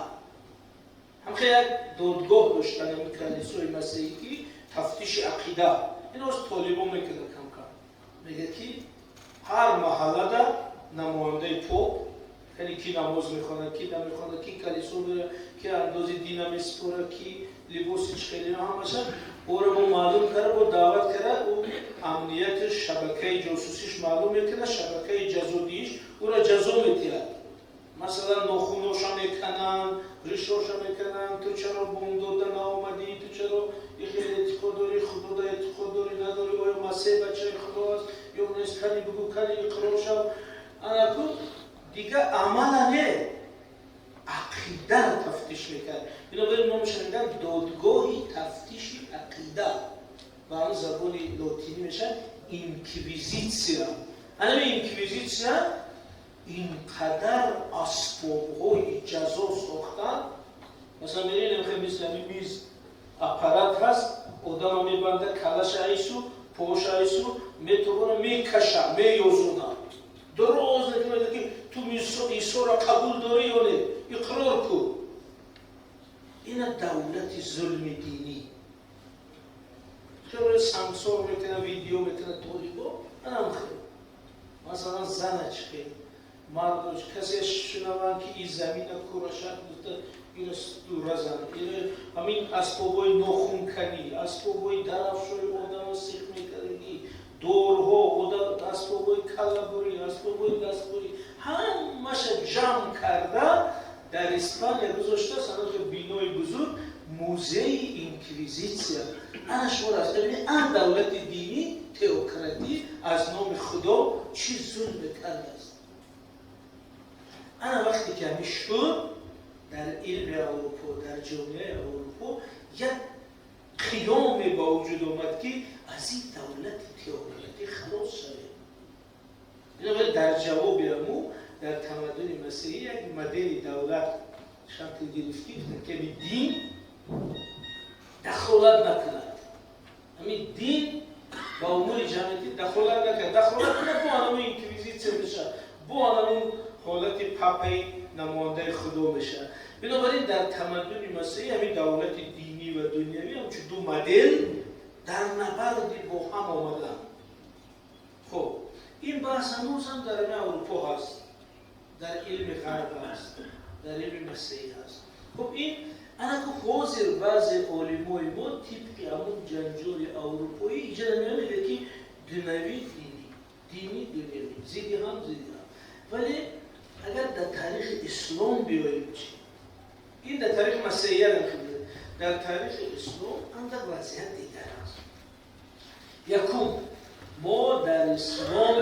Ҳамхел як додгоҳ доштан ҳамин калисои масеҳӣ, ки тафтиши ақида. Ин оз толибо мекунад камкам. Мегӯяд ки ҳар маҳаллада намояндаи поп, яъне ки намоз мехонад, ки намехонад, ки калисо мерад, ки андози дина месупорад, ки либоси чихелино, ҳамаша ӯро бо маълум карда, бо даъват карда, ӯ амнияти шабакаи ҷосусиш маълум мекунад, шабакаи ҷазодииш ӯро ҷазо метиҳад. Масалан, нохуноша мекананд, ришоша мекананд. Ту чаро бомдода наомадӣ? Ту чаро ихел эътиқод дорӣ? Худода эътиқод дорӣ, надорӣ? Оё Масеҳ бачаи Худо аст ё нест? Кани бугӯ, кани иқрор шав. Анаку дига амала не, ақидаро тафтиш мекард. Бинобар ин номаша мегӯянд додгоҳи тафтиши ақида, ба ҳамн забони лотинӣ мешавад инквизитсия. Анами инквизитсия инқадар асбобҳои ҷазо сохтан. Масалан, мерем, мисли ҳамин миз аппарат ҳаст, одама мебанда, калаша айсу, поша айсу, метобона, мекаша, меёзона, дароз мекунад, ки ту Исоро қабул дорӣ ё не, иқрор кун. Ина давлати зулми динӣ. Хеле сангсор мекунад, видео мекунад толибо. Анам хел, масалан, зана чихел, мардош, касе шунаванд, ки ин замина курашак гуфта, ина дуразан. Ҳамин асбобҳои нохунканӣ, асбобҳои дарафшои одама сих мекардагӣ, дорҳо, асбобҳои каллабурӣ, асбобҳои дастбурӣ, ҳамаша ҷамъ карда дар Испания гузоштааст. Ҳанӯз бинои бузург, музеи инквизитсия. Ана шумо рафта бинед, ан давлати динӣ, теократӣ аз номи Худо чӣ зулме кардааст. Ана вақте ки ҳамин шуд, дар илми Аврупо, дар ҷомеаи Аврупо як қиёме ба вуҷуд омад, ки аз ин давлати теократӣ халос шавем. Бинобар дар ҷавоби ҳаму дар тамаддуни масеҳӣ як модели давлат шакл гирифт, ки ҳамин дин дахолат накунад, ҳамин дин ба умури ҷамъиятӣ дахолат накунад. Дахолат кунад, бо анамун инквизитсия мешавад, бо анамун ҳолати папаи намояндаи Худо мешавад. Бинобар ин дар тамаддуни масеҳӣ ҳамин давлати динӣ ва дунявӣ ҳамчун ду модел дар набарди бо ҳам омаданд. Хуб, ин баҳс ҳанӯз ҳам дар ҳамин Аврупо ҳаст, дар илми ғарб ҳаст, дар илми масеҳӣ ҳаст. Хуб, ин анаку ҳозир баъзе олимои мо тибқи ҳамун ҷанҷоли аврупоӣ иҷоза меомеда, ки дунявӣ, динӣ, динӣ, дунявӣ зидди ҳам, зидди ҳам. Вале агар дар таърихи ислом биёем, чи ин дар таърихи масеҳият, дар таърихи ислом андак вазъият дигар аст. Якум, мо дар ислом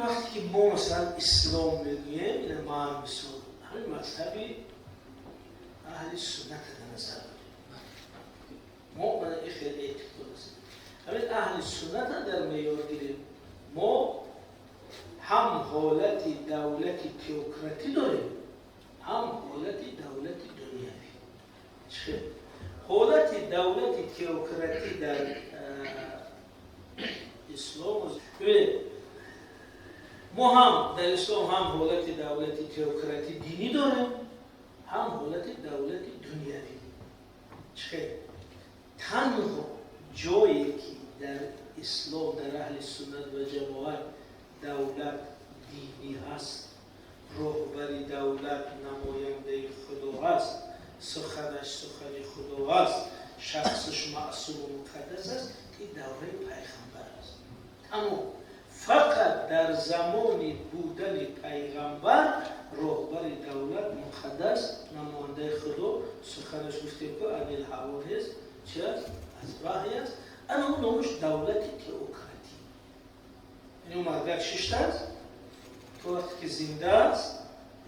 вақте ки мо масалан ислом мегӯем, ина ман мисол ҳамин мазҳаби аҳли сунната дар назар дорем. Мо мана и хеле эътиқод аст. Ҳамин аҳли суннат дар меъёр гирем, мо ҳам ҳолати давлати теократӣ дорем, ҳам ҳолати давлати дунявӣ. Чӣ ҳолати давлати теократӣ дар ислом? Бибинед, мо ҳам дар ислом ҳам ҳолати давлати теократӣ динӣ дорем, ҳам ҳолати давлати дунявӣ. Чӣ танҳо ҷое ки дар ислом, дар аҳли суннат ва ҷамоат давлат динӣ ҳаст, роҳбари давлат намояндаи худо ҳаст, суханаш сухани худо ҳаст, шахсаш маъсуму муқаддас аст, ин давраи пайғамбар аст. Тамом. Фақат дар замони будани пайғамбар роҳбари давлат муқаддас, намояндаи худо, суханаш гуфтем ку анил ҳаво нест, чи аст? Аз ваҳй аст. Ана он номаш давлати теократӣ. Яъне ӯ мардак шиштааст, то вақте ки зинда аст,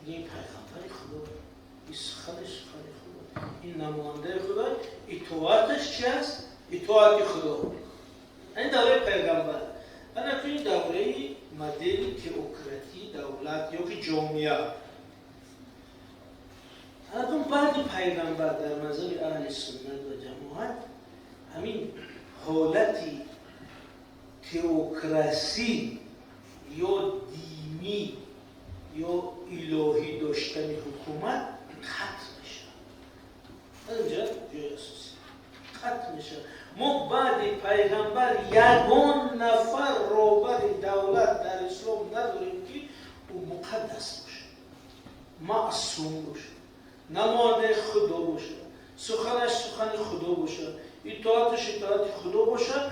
ин пайғамбари худо, ин сухани сухани худо, ин намояндаи худо, итоаташ чи аст? Итоати худо. Ин давраи пайғамбар. Ана ку ин давраи модели теократӣ давлат ё ки ҷомеа. Анакун баъди пайғамбар дар мазҳаби аҳли суннат ва ҷамоат ҳамин ҳолати теокрасӣ ё динӣ ё илоҳӣ доштани ҳукумат қатъ мешавад. Инҷа ҷои асосӣ қатъ мешавад. Мо баъди пайғамбар ягон нафар роҳбари давлат дар ислом надорем, ки ӯ муқаддас бошад, маъсум бошад, намояндаи худо бошад, суханаш сухани худо бошад, итоаташ итоати худо бошад,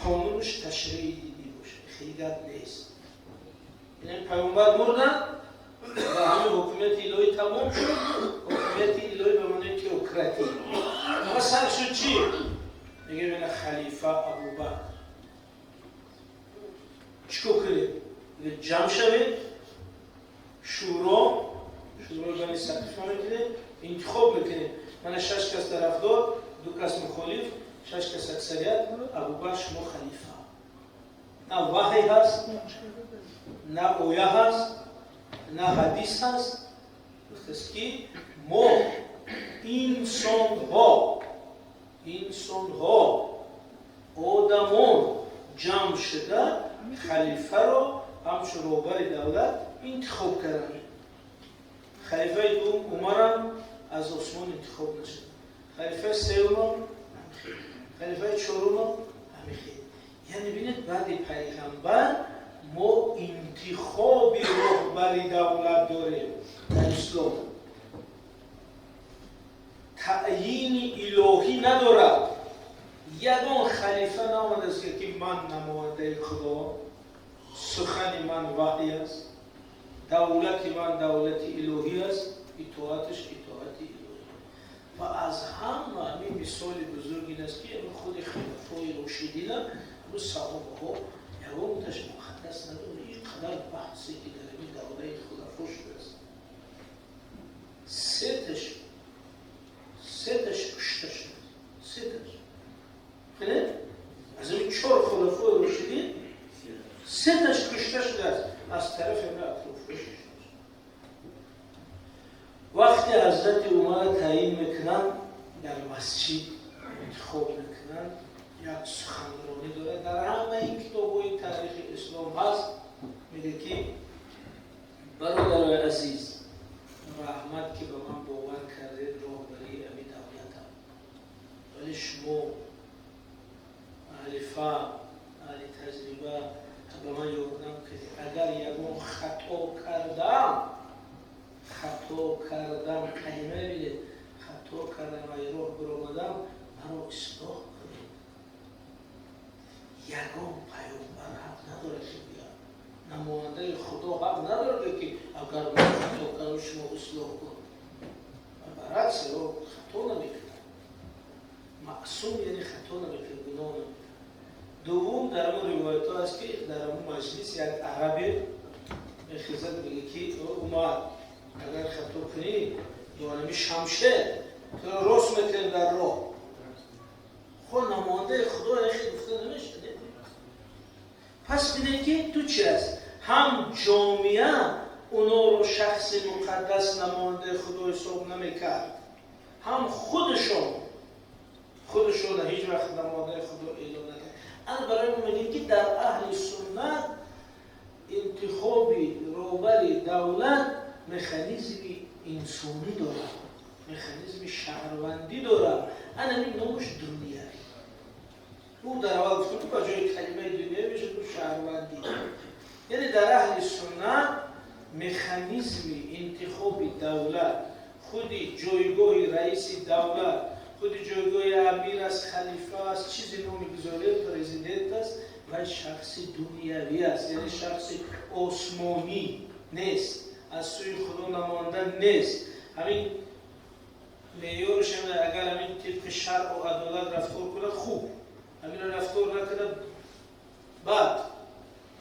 қонунаш ташриъи динӣ бошад. Хеле гап нест. Яъне пайғамбар мурданд ва ҳамин ҳукумияти илоҳӣ тамом шуд. Ҳукумияти илоҳӣ ба маънои теократӣ. Ва сар шуд чӣ? Мегӯем, ина халифа Абубакр. Чӣ кор кунед? Ҷамъ шавед, шӯрои бани сақифа мекунед, интихоб мекунед. Мана 6 кас тарафдор, 2 кас мухолиф, 6 кас аксарият, Абубакр шумо халифа. На ваҳй ҳаст, на оя ҳаст, на ҳадис ҳаст. Гуфтааст ки мо инсонҳо, одамон ҷамъ шуда халифаро ҳамчун роҳбари давлат интихоб карданд. Халифаи дуюм Умарам аз Осмон интихоб нашуд. Халифаи сеюмам ҳамихел, халифаи чорумам ҳамихел. Яъне бинед, баъди пайғамбар мо интихоби роҳбари давлат дорем дар ислом. Таъйини илоҳӣ надорад. Ягон халифа наомадааст ки ман намояндаи худо, сухани ман ваҳй аст, давлати ман давлати илоҳӣ аст, итоаташ итоати илоҳӣ. Ва аз ҳама ҳамин мисоли бузург ин аст, ки худи хилафои рошидина, ҳамун саҳобаҳо ягонташ муқаддас надорад. Ин қадар баҳсе ки дар ҳамин давраи хулафо шудааст, сеташ кушта шуд, сеташ. Бинед, аз ҳамин 4 хулафои рошидин сеташ кушта шудааст аз тарафи ҳамин атрофҳо. Вақте ҳазрати Умарро таъйин мекунанд, дар масҷид интихоб мекунанд, як суханронӣ дорад, дар ҳамаи китобҳои таърихи ислом ҳаст. Мегӯяд ки бародарои азиз, раҳмат ки ба ман бовар кардед роҳбарии ҳамин давлатам, вале шумо аҳли фаҳм, аҳли таҷриба ба ман ёрдам кардед. Агар ягон хато кардам, хато кардам, калима бинед, хато кардам, ай роҳ биромадам, маро ислоҳ кунед. Ягон паёмбар ҳақ надорад ки гӯяд, намояндаи худо ҳақ надорад ки агар ман хато кардам, шумо ислоҳ кун. Баръакс, ӯ хато намекунад. Маъсум яъне хато намекунад, гуноҳ намекунад. Дуввум, дар ҳамон ривоятҳо аст ки дар ҳамон маҷлис як арабе мехезад, мегӯяд ки Умар, агар хато кунӣ, бо ҳамин шамшер туро рост мекунем дар роҳ. Хо намояндаи худо яхе гуфта Пас бинед ки ду чи аст: ҳам ҷомеа онҳоро шахси муқаддас, намояндаи Худо ҳисоб намекард, ҳам худашон ҳеҷ вақт намояндаи Худо эълон накард. Ана барои мо мегӯем, ки дар аҳли суннат интихоби роҳбари давлат механизми инсонӣ дорад, механизми шаҳрвандӣ дорад. Ана ин номаш дунявӣ. Ӯ дар аввал гуфтем, ки ба ҷои калимаи дунявӣ мешавад гуфт шаҳрвандӣ. Яъне дар аҳли суннат механизми интихоби давлат, худи ҷойгоҳи раиси давлат, худи ҷойгоҳи амир аст, халифа аст, чизе номи гузоред, президент аст, ва шахси дунявӣ аст, яъне шахси осмонӣ нест, аз сӯи Худо намоянда нест. Ҳамин меъёраш, агар ҳамин тибқи шаръу адолат рафтор кунад, хуб, ҳаминро рафтор накунад, бад.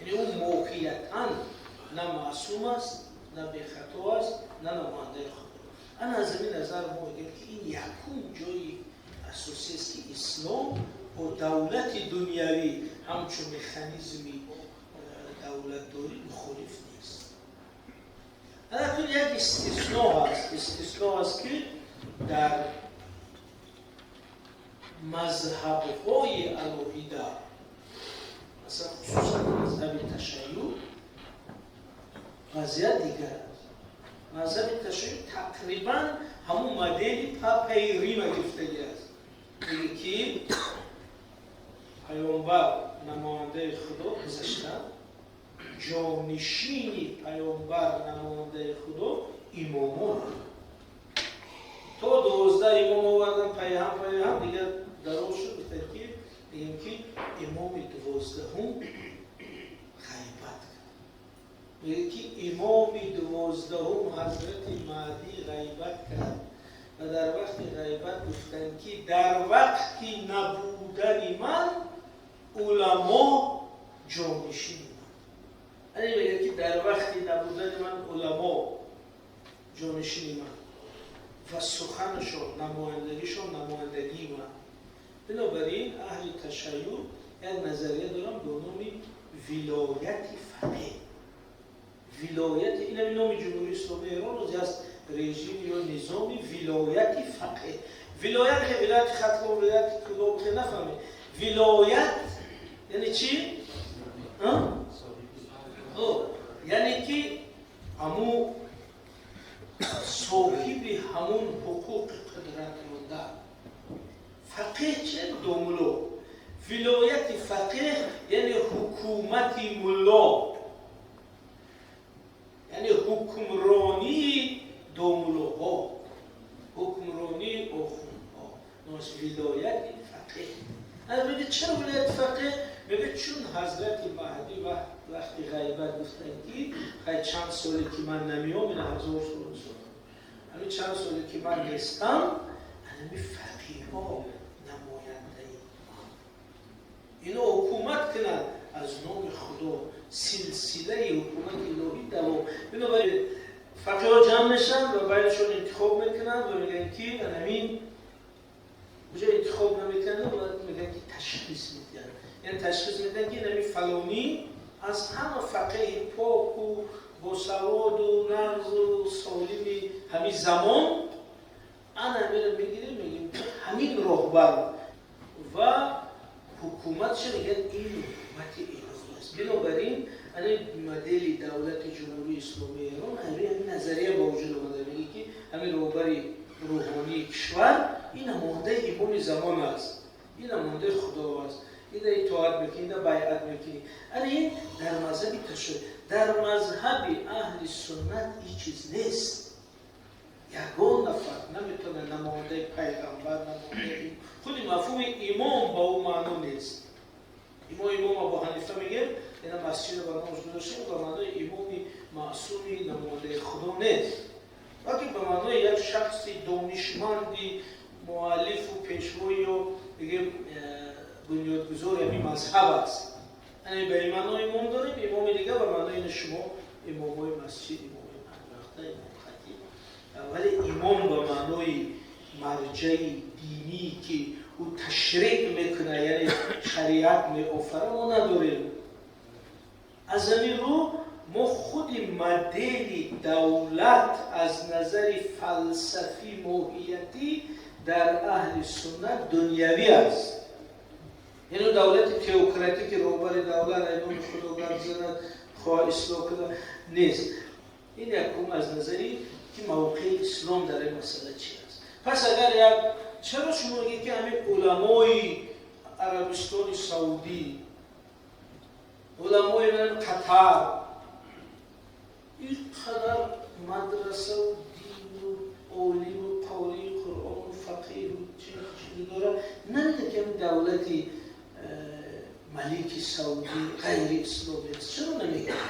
Яъне ӯ моҳиятан на маъсум аст, на бехато аст, на намояндаи Худо. Ана аз ҳамин назар мо мегӯем, ки ин якум ҷои асосӣ аст, ки ислом бо давлати дунявӣ ҳамчун механизми давлатдорӣ мухолиф нест. Акнун як истисно ҳаст, истисно аст, ки дар мазҳабҳои алоҳида, масалан, хусусан мазҳаби ташайюъ, вазъият дигар аст. Мазҳаби ташайюъ тақрибан ҳамун модели папаи Рима гирифтагӣ аст. Меге, ки паёмбар намояндаи Худо гузашта, ҷонишини паёмбар, намояндаи Худо имомон. То 12 имом овардан пайҳам пайҳам, дигар дароз шуд. Гуфтанд, ки мегӯем, ки имоми 12-ум ғайбат кард. Мегӯяд, ки имоми 12-ум ҳазрати Маҳдӣ ғайбат кард ва дар вақти ғайбат гуфтанд, ки дар вақти набудани ман уламо ҷонишини ман. Ане мегӯяд, ки дар вақти набудани ман уламо ҷонишини ман ва суханашон, намояндагишон намояндагии ман. Бинобар ин аҳли ташайюъ як назария дорам бо номи вилояти фақеҳ. Вилояти инами номи Ҷумҳурии Исломии Эрон рози аст, режим ё низоми вилояти фақеҳ. Вилоят ки вилояти Хатлон, вилояти Кӯлоб ки нафаҳмед. Вилоят яъне чӣ? Яъне ки ҳамун соҳиби ҳамун ҳуқуқи қудратмонда фақеҳ. Че домуло? Вилояти фақеҳ яъне ҳукумати мулло, яъне ҳукмронии домулоҳо, ҳукмронии охундҳо номаш вилояти фақеҳ. Мега, чаро вилояти фақеҳ? Мега, чун ҳазрати Маҳдӣ вақти ғайбат гуфтанд, ки хай, чанд соле ки ман намеом, ина 1000 сол, ҳамин чанд соле ки ман нестам, ҳами фақиҳо намояндаи ман, ино ҳукумат кунанд аз номи Худо, силсилаи ҳукумати илоҳӣ давом. Бинобар ин фақиҳо ҷамъ мешаванд ва байнашон интихоб мекунанд ва мегӯянд, ки ҳамин уҷа интихоб намекунанд ва мегӯянд, ки ташхис медиҳанд, яъне ташхис медиҳанд, ки ҳамин фалонӣ аз ҳама фақеҳи поку босаводу нағзу солими ҳамин замон. Ана ҳаминро мегирем, мегӯем, ки ҳамин роҳбар ва ҳукуматша мегӯяд, ин ҳукумати илоҳӣ аст. Бинобар ин ана модели давлати Ҷумҳурии Исломии Эрон ҳамин назария ба вуҷуд омада. Мегӯяд, ки ҳамин роҳбари рӯҳонии кишвар ин намояндаи имоми замон аст, ин намояндаи Худо аст, ина итоат мекунӣ, ина байъат мекунӣ. Ана ин дар мазҳаби ташайюъ. Дар мазҳаби аҳли суннат ин чиз нест. Ягон нафар наметавонад намояндаи пайғамбар, намояндаи худи мафҳуми имом ба ӯ маъно нест. Мо имом Абу Ҳанифа мегӯем, ина масҷида ба номаш гузоштем, ба маънои имоми маъсуми намояндаи Худо нест, балки ба маънои як шахси донишманди муаллифу пешвои ё бигем бунёдгузори ҳамин мазҳаб аст. Яъне ба ин маъно имом дорем. Имоми дигар ба маънои ин шумо имомҳои масҷид, имоми панҷвақта, имом хатиб, вале имом ба маънои марҷаи динӣ, ки ӯ ташриъ мекунад, яъне шариат меофара, мо надорем. Аз ҳамин рӯ мо худи модели давлат аз назари фалсафӣ моҳиятӣ дар аҳли суннат дунявӣ аст. Яъне давлати теократӣ ки роҳбари давлат айноми худо гап занад, хоҳ ислоҳ кунад, нест. Ин якум аз назари ки мавқеи ислом дар ин масъала чи аст. Пас агар як чаро шумо мегӯед ки ҳамин уламои Арабистони Саудӣ, уламои Қатар ин қадар мадрасаву дину олиму қории Қуръону фақиҳу чизи дорад, намедонад ки ҳамин давлати малики Саудӣ ғайри исломӣ аст? Чаро намегӯяд?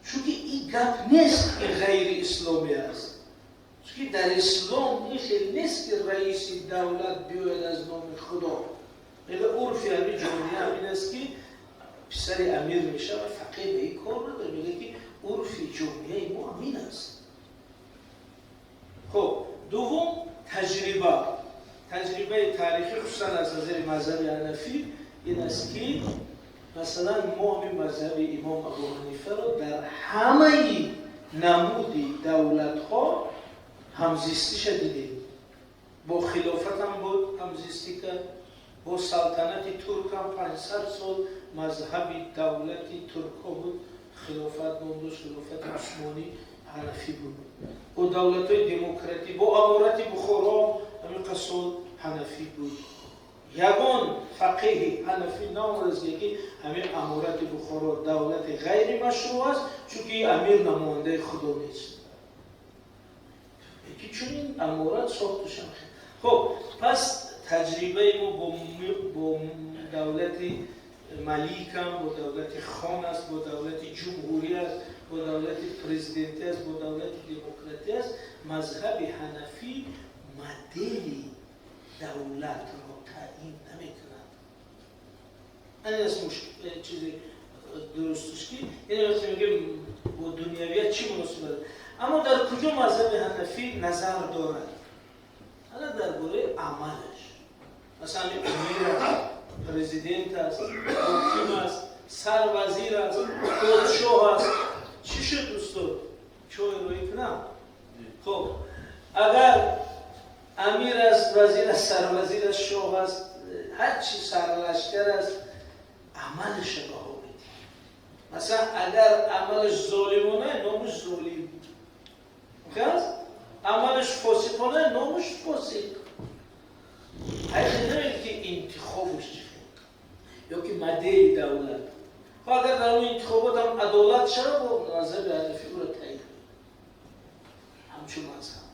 Чунки ин гап нест ки ғайри исломӣ аст. Чунки дар ислом ин хел нест ки раиси давлат биёяд аз номи Худо. Мега урфи ҳамин ҷомеа ҳамин аст ки писари амир мешавад, фақеҳ ба ин кор надорад. Мегӯяд ки урфи ҷомеаи мо ҳамин аст. Хуб, дуввум таҷриба. Таҷрибаи таърихӣ, хусусан аз назари мазҳаби ҳанафӣ, ин аст ки масалан мо ҳамин мазҳаби имом Абу Ҳанифаро дар ҳамаи намуди давлатҳо ҳамзистиша дидем. Бо хилофат ҳам буд ҳамзистӣ кард, бо салтанати турк ҳам 500 сол мазҳаби давлати туркҳо буд, хилофат ном дошт, хилофати Усмонӣ ҳанафӣ буд. Бо давлатҳои демократӣ, бо аморати Бухоро ҳамин қасол ҳанафӣ буд. Ягон фақеҳи ҳанафӣ наомадааст ки ҳамин аморати Бухоро давлати ғайри машрӯъ аст, чунки амир намояндаи Худо нест. Ки чунин аморат сохташам. Хуб, пас таҷрибаи мо бо давлати маликам, бо давлати хон аст, бо давлати ҷумҳурӣ аст, бо давлати президентӣ аст, бо давлати демократӣ аст. Мазҳаби ҳанафӣ модели давлатро таъин намекунад. Ин аст чизи дурусташ ки яъне вақте мегӯем бо дунявият чӣ муносибат, аммо дар куҷо мазҳаби ҳанафӣ назар дорад? Ана дар бораи амалаш. Масалан, амир аст, президент аст, ҳоким аст, сарвазир аст, подшоҳ аст. Чӣ шуд, устод? Чой рӯй кунам? Хуб, агар амир аст, вазир аст, сарвазир аст, шоҳ аст, ҳар чи сарлашкар аст, амалаша баҳо медиҳад. Масалан, агар амалаш золимона, номаш золим аст, амалаш фосиқона, номаш фосиқ. Ҳайхел намегӯяд ки интихобаш чӣ хел ё ки модели давлат. Хо агар дар он интихобот ҳам адолат шавад, бо мазҳаби ҳанафӣ ӯро таъйин ҳамчун мазҳаб.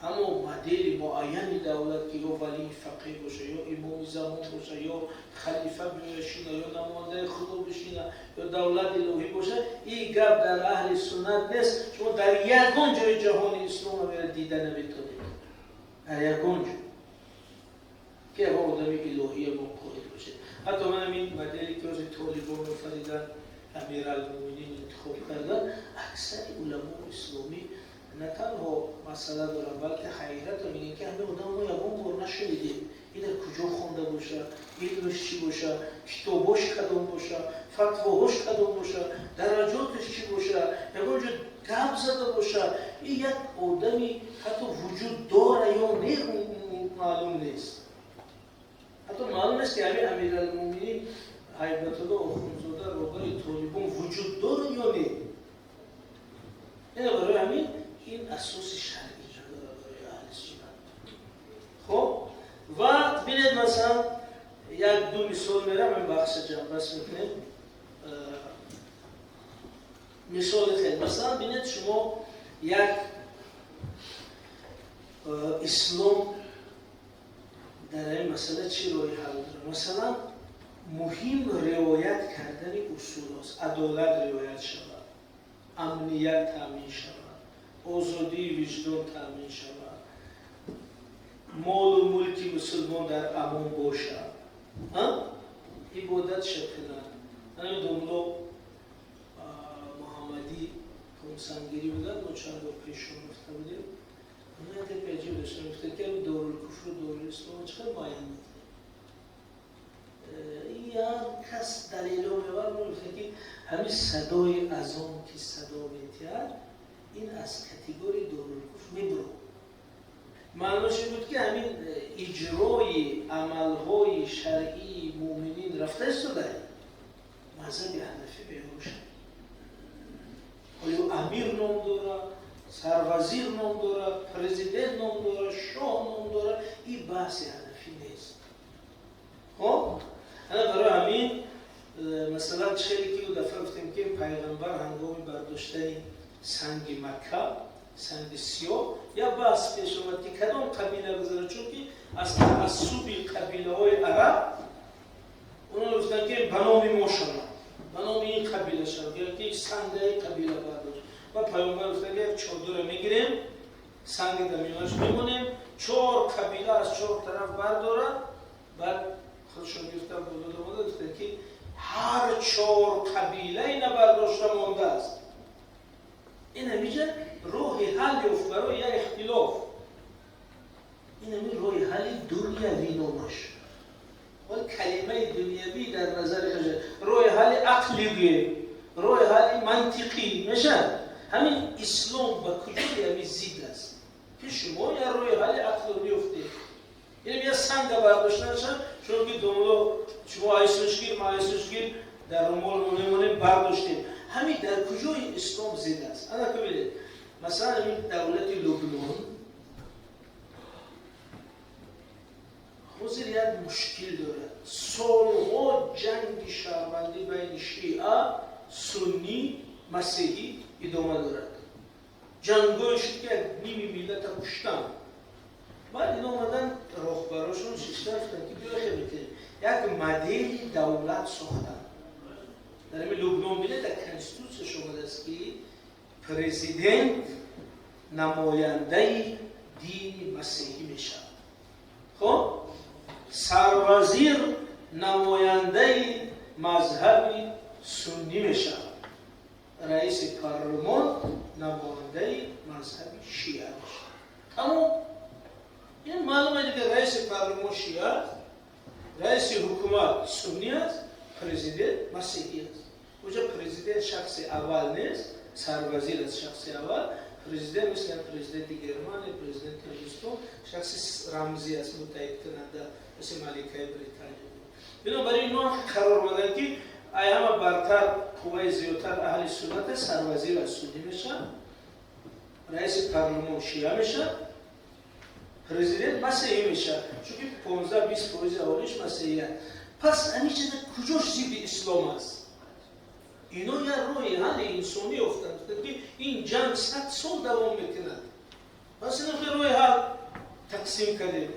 Аммо модели муайяни давлат ки ё валии фақеҳ боша, ё имоми замон боша, ё халифа бишина, ё намояндаи Худо бишина, ё давлат илоҳӣ боша, ин гап дар аҳли суннат нест. Шумо дар ягон ҷои ҷаҳони ислом амира дида наметонед, дар ягон ҷо ки ягон одами илоҳӣ ягон қоил бошед. Ҳатто ман ҳамин моделе ки ҳозир толибон офаридан, Амиралмуъминин интихоб кардан, аксари уламои исломӣ на танҳо масъала доранд, балки ҳайрат мегӯянд ки ҳамин одам мо ягон бор нашунидем, ин дар куҷо хонда боша, илмаш чӣ боша, китобош кадом боша, фатвоҳош кадом боша, дараҷоташ чӣ боша, ягон ҷо гап зада боша. Ин як одами ҳатто вуҷуд дора ё не, маълум нест. Ҳатто маълум нест ки ҳамин Амиралмуъминин Ҳайбатулло Охунзода роҳбари толибон вуҷуд дора ё не. Ина барои ҳамин ин асоси шаръӣ надорад барои аҳли суннат. Хуб, ва бинед, масалан, як ду мисол мерам, ин бахша ҷамъбаст мекунем. Мисоли хел, масалан, бинед, шумо як ислом дар ин масъала чӣ роҳи ҳал дорад? Масалан, муҳим риоят кардани усул аст: адолат риоят шавад, амният таъмин шавад, озодии виҷдон таъмин шавад, молу мулки мусулмон дар амон бошад, ибодат шакунад. Ҳамин домло Муҳаммадӣ комсангирӣ буданд, мо чанд бор пешон гуфта будем. Як гапи аҷиб доштам, гуфта ки дорулкуфру дорулислом чӣ қадр муайян мекунед? Як Кас далело меовард, мегуфтанд, ки ҳамин садои азон, ки садо метиҳад, ин аз категорияи Дорулкуфр мебурад. Маънош ин буд, ки ҳамин иҷрои амалҳои шаръии муъминин рафта истода, мазҳаби ҳанафӣ меёшад. Оё амир ном дорад, сарвазир ном дорад, президент ном дорад, шоҳ ном дорад, ин баҳси ҳанафӣ нест. Хоб, ана барои ҳамин, масалан, хеле ки дафъа гуфтем, ки пайғамбар ҳангоми бардоштани санги Макка, санги сиёҳ, як баҳс пеш омад, ки кадом қабила гузарад, чунки аз таассуби қабилаҳои араб оно гуфтанд, ки ба номи мо шавад, ба номи ин қабила шавад, ки сангаи қабила бардошт. Ва пайғамбар гуфтанд, ки як чодура мегирем, санги дар миёнаш мемонем, чор қабила аз чор тараф бардорад. Баъд худшон гирифтан, боло омада гуфтанд, ки ҳар чор қабила ина бардошта мондааст. Ин ҳамиҷа роҳи ҳал ёфт барои як ихтилоф. Ин ҳамин роҳи ҳалли дунявӣ номаш. Вал калимаи дунявӣ дар назари роҳи ҳалли ақлӣ гӯем, роҳи ҳалли мантиқӣ мешавад. Ҳамин ислом ба куҷои ҳамин зид аст, ки шумо як роҳи ҳалли ақлро меёфтед? Ин як санга бардоштанша, чунки домло шумо айсушгир, ма айсушгир, дар румол мемонем, бардоштем. Ҳамин дар куҷои ислом зид аст? Ана бибинед, масалан, ҳамин давлати Лубнон ҳозир як мушкил дорад. Солҳо ҷанги шаҳрвандӣ байни шиа, суннӣ, масеҳӣ идома дорад. Ҷангое шуд, ки як ними миллата куштанд. Баъд ино омадан, роҳбарошон шишта гуфтанд, ки биё, хел мекунем, як модели давлат сохтанд. Дар ҳамин Лубнон бинед, дар конститутсияш омадааст, ки президент намояндаи дини масеҳӣ мешавад, хоб, сарвазир намояндаи мазҳаби суннӣ мешавад, раиси парлумон намояндаи мазҳаби шиа мешавад. Тамом. Ин маълум аст, ки раиси парлумон шиа аст, раиси ҳукумат суннӣ аст, президент масеҳӣ аст. Уҷа президент шахси аввал нест, сарвазир аст шахси аввал. Президент мисли президенти Германия, президенти Ҳиндустон шахси рамзӣ аст, муттаҳидкунанда, мисли маликаи Британия. Бинобар ин ино қарор омаданд, ки ай ҳама бартар, қувваи зиёдтар аҳли суннат аст, сарвазир аз суннӣ мешавад, раиси парлумон шиа мешавад, президент масеҳӣ мешавад, чунки 15-20% аҳолиш масеҳият. Пас ҳамин чиза куҷош зидди ислом аст? Ино як роҳи ҳалли инсонӣ ёфтанд, ки ин ҷанг 100 сол давом мекунад. Пас ино роҳи ҳал тақсим кардем.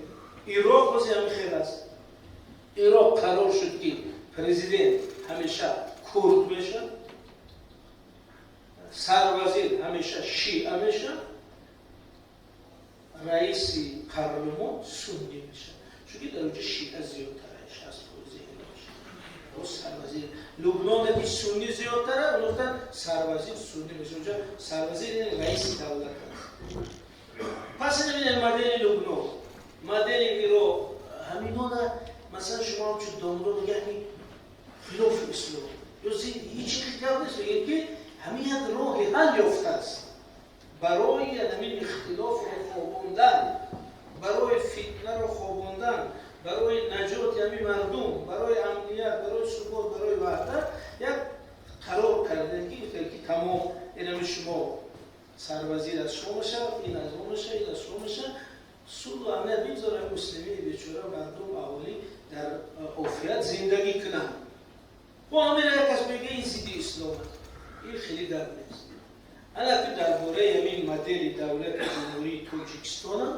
Ироқ бози ҳамин хел аст. Ироқ қарор шуд, ки президент ҳамеша курд мешавад, сарвазир ҳамеша шиа мешавад, раиси парлумон суннӣ мешавад, чунки дар оҷа шиа зиёдтар, 60%. Сарвазир Лубноне ки суннӣ зиёдтара, гуфтан сарвазир суннӣ мешавад. Оҷа сарвазир раиси давлат аст. Пас ин модели Лубнон, модели Ироқ, ҳаминона масалан шумо ҳамчун домло мега, ҳамин хилофи ислом ё ҳеҷ гап нест. Мегӯяд, ки ҳамин як роҳи ҳал ёфтааст барои ҳамин ихтилофро хобондан, барои фитнаро хобондан, барои наҷоти ҳамин мардум, барои амният, барои субот, барои ваҳдат. Як қарор кардем, ки гуфтем, ки тамом, инами шумо сарвазир аз шумо мешавад, ин аз мо мешавад, ин аз шумо мешавад. Сулҳу амният бигзорем, муслимини бечора, мардум, аҳолӣ дар офият зиндагӣ кунанд. Бо ҳамин як кас мега, ин зидди ислом аст. Ин хеле гап нест. Ана ки дар бораи ҳамин модели давлати Ҷумҳурии Тоҷикистона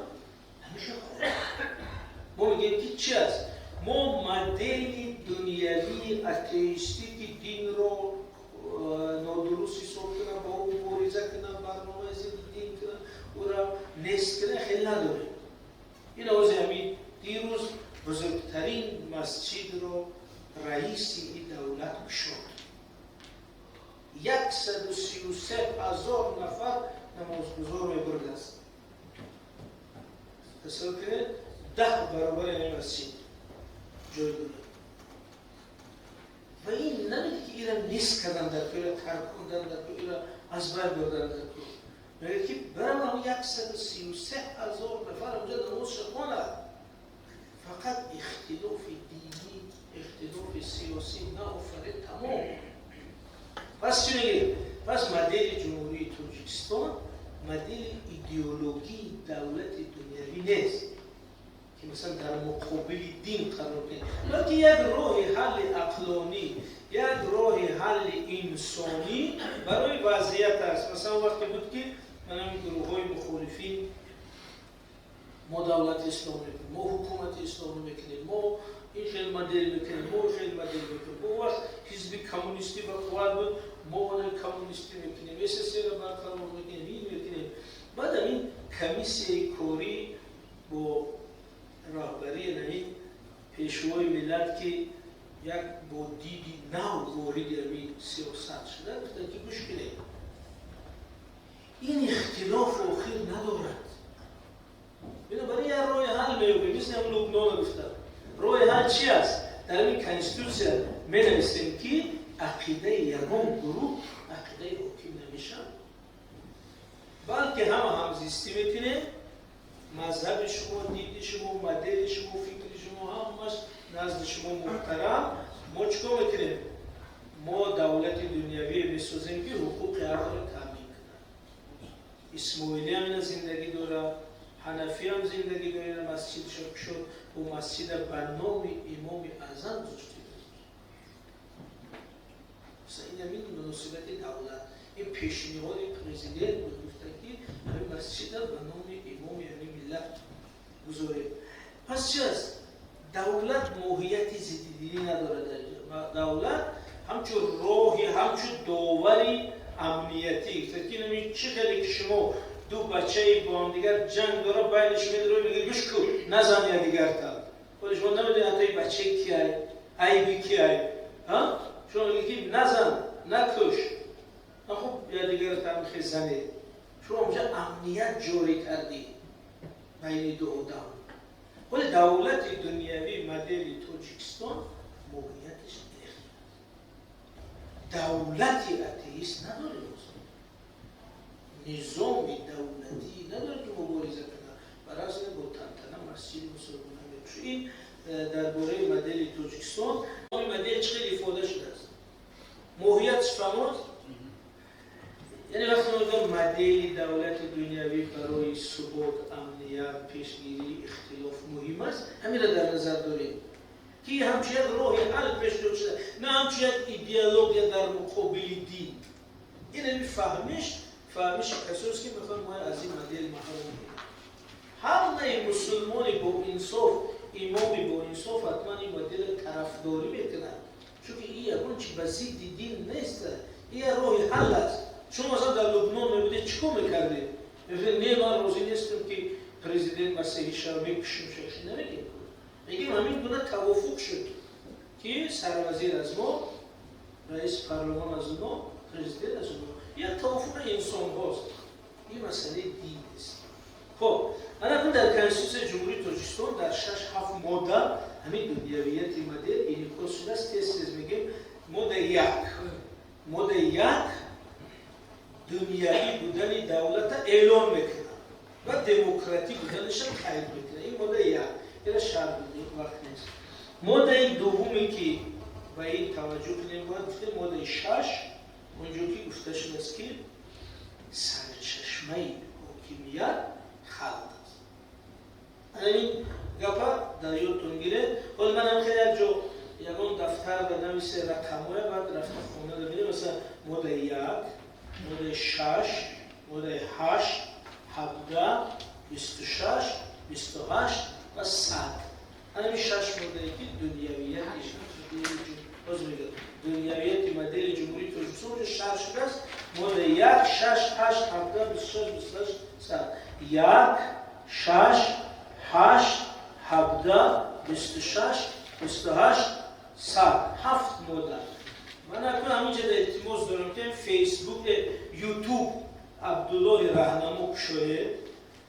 ҳамеша мо мегӯем, ки чи аст? Мо модели дунявии атеистӣ, ки динро нодуруст ҳисоб кунам, ба ӯ мубориза кунам, барномаи зидди дин кунам, ӯро нест кунам, хеле надорем. Ин ози ҳамин дирӯз бузургтарин масҷидро раиси ин давлат кушод. 133 000 нафар намозгузор мебурдааст. Тасаввур кунед, 10 баробари ҳамин масҷид ҷой дорад. Ва ин намеди ки ира нест кардан дар ку, ира таркондан дар ку, ира аз байн бурдан дар ку. Мегӯяд ки барам 133 000 нафар онҷо намозша хонад. Фақат ихтилофи динӣ, ихтилофи сиёсӣ наофаред, тамом. Пас чӣ мегӯем? Пас модели Ҷумҳурии Тоҷикистон модели идеологии давлати дунявӣ нест, ки масалан дар муқобили дин қарор кунед, балки як роҳи ҳалли ақлонӣ, як роҳи ҳалли инсонӣ барои вазъият аст. Масалан, вақте буд, ки манам гурӯҳҳои мухолифин: мо давлати исломӣ мекунем, мо ҳукумати исломӣ мекунем, мо ин хел модел мекунем, мо хел модел мекунем. Бо вақт ҳизби коммунистӣ ба қувват буд: мо коммунистӣ мекунем, СССР барқарор мекунем, ин мекунем. Баъд ҳамин комиссияи корӣ бо роҳбарии ҳамин пешвои миллат, ки як бо диди нав вориди ҳамин сиёсат шуда, гуфтанд, ки гӯш кунед, ин ихтилоф охир надорад, бинобар ин як роҳи ҳал меёбем. Мисли ҳам Лубнона гуфтам. Роҳи ҳал чи аст? Дар ҳамин конститутсия менависем, ки ақидаи ягон гурӯҳ ақидаи ҳоким намешавад, балки ҳама ҳамзистӣ мекунем. Мазҳаби шумо, диди шумо, модели шумо, фикри шумо, ҳамаш назди шумо муҳтарам. Мо чӣ кор мекунем? Мо давлати дунявие месозем, ки ҳуқуқи ҳамаро таъмин кунад. Исмоилиам ина зиндагӣ дорад, ҳанафиам зиндагӣ дорад. Масҷид шуд, ӯ масҷида ба номи Имоми Аъзам гузошта. Ин ҳамин муносибати давлат, ин пешниҳоди президент буд. Гуфта, ки ҳамин масҷида ба номи имоми ҳамин миллат гузорем. Пас чи аст? Давлат моҳияти зиддидинӣ надорад. Давлат ҳамчун роҳи, ҳамчун довари амниятӣ, ки чӣ хеле ки шумо ду бачаи бо ҳамдигар ҷанг дора, байниш медарои, меги: «Гӯш ку, назан якдигарта». Вале шумо намедонед ҳатто бачаи киай, айби киай. Шумо меги, ки назан, накуш, хуб, якдигарта мехе занед. Шумо онҷа амният ҷорӣ кардӣ байни ду одам. Вале давлати дунявӣ модели Тоҷикистон моҳияташ давлати атеист надорем, низоми давлатӣ надорем, ки мубориза кунад. Барасне бо тантана масҷиди мусулмона мекушад. Ин дар бораи модели Тоҷикистон. Ин модел чӣ хел ифода шудааст, моҳиятш фаҳмод. Яъне вақте мо мегӯем модели давлати дунявӣ барои субот, амният, пешгирии ихтилоф муҳим аст, ҳаминро дар назар дорем, ки ҳамчун як роҳи ҳал пешниҳод шуда, на ҳамчун як идеология дар муқобили дин. Ин ҳамин фаҳмиши касоест, ки мехоҳанд мо аз ин модел маҳрум кунем. Ҳамаи мусулмони бо инсоф, имоми бо инсоф ҳатман ин модела тарафдорӣ мекунад, чунки ин ягон чи ба зидди дин нест, ин як роҳи ҳал аст. Шумо масалан дар Лубнон мебудед, чӣ кор мекардед? Мегуфтед: «Не, ман розӣ нестам, ки президент масеҳӣ шава, мекушем». Шаши намегем, мегем ҳамин гуна тавофуқ шуд, ки сарвазир аз мо, раиси парлумон аз мо, президент аз мо. Як тавофуқи инсонҳост, ин масъалаи дин нест. Хоб, анакун дар Конститутсияи Ҷумҳурии Тоҷикистон дар шаш ҳафт модда ҳамин дунявияти модел инъикос шудааст. Тез тез мегем. Моддаи 1, моддаи 1 дунявӣ будани давлата эълон мекунад ва демократӣ буданаша қайд мекунад. Ин моддаи 1, ира шарҳ вақт нест. Моддаи дуввуме, ки ба ин таваҷҷӯҳ кунем бояд, гуфтем, моддаи 6, онҷо ки гуфта шудааст, ки сарчашмаи ҳокимият халқ аст. Ана ин гапа дар ёдтон гиред. Ҳоло ман ҳам хеле як ҷо ягон дафтар ба нависе рақамҳоя, баъд рафта хона бинем. Масалан, моддаи 1, моддаи 6, моддаи 8, 17, 26, 28 ва 100. Ҳамин шаш моддае, ки дунявияти, боз мегӯям, дунявияти модели Ҷумҳурии Тоҷикистон онҷо шарҳ шудааст. Моддаи 1, 6, 8, 17, 26, 28, 100. 1, 6, 8, 17, 26, 28, 100, ҳафт модда. Ман акнун ҳаминҷа илтимос дорам, ки Фейсбук, Ютуб Абдуллоҳи Раҳнамо кушоед,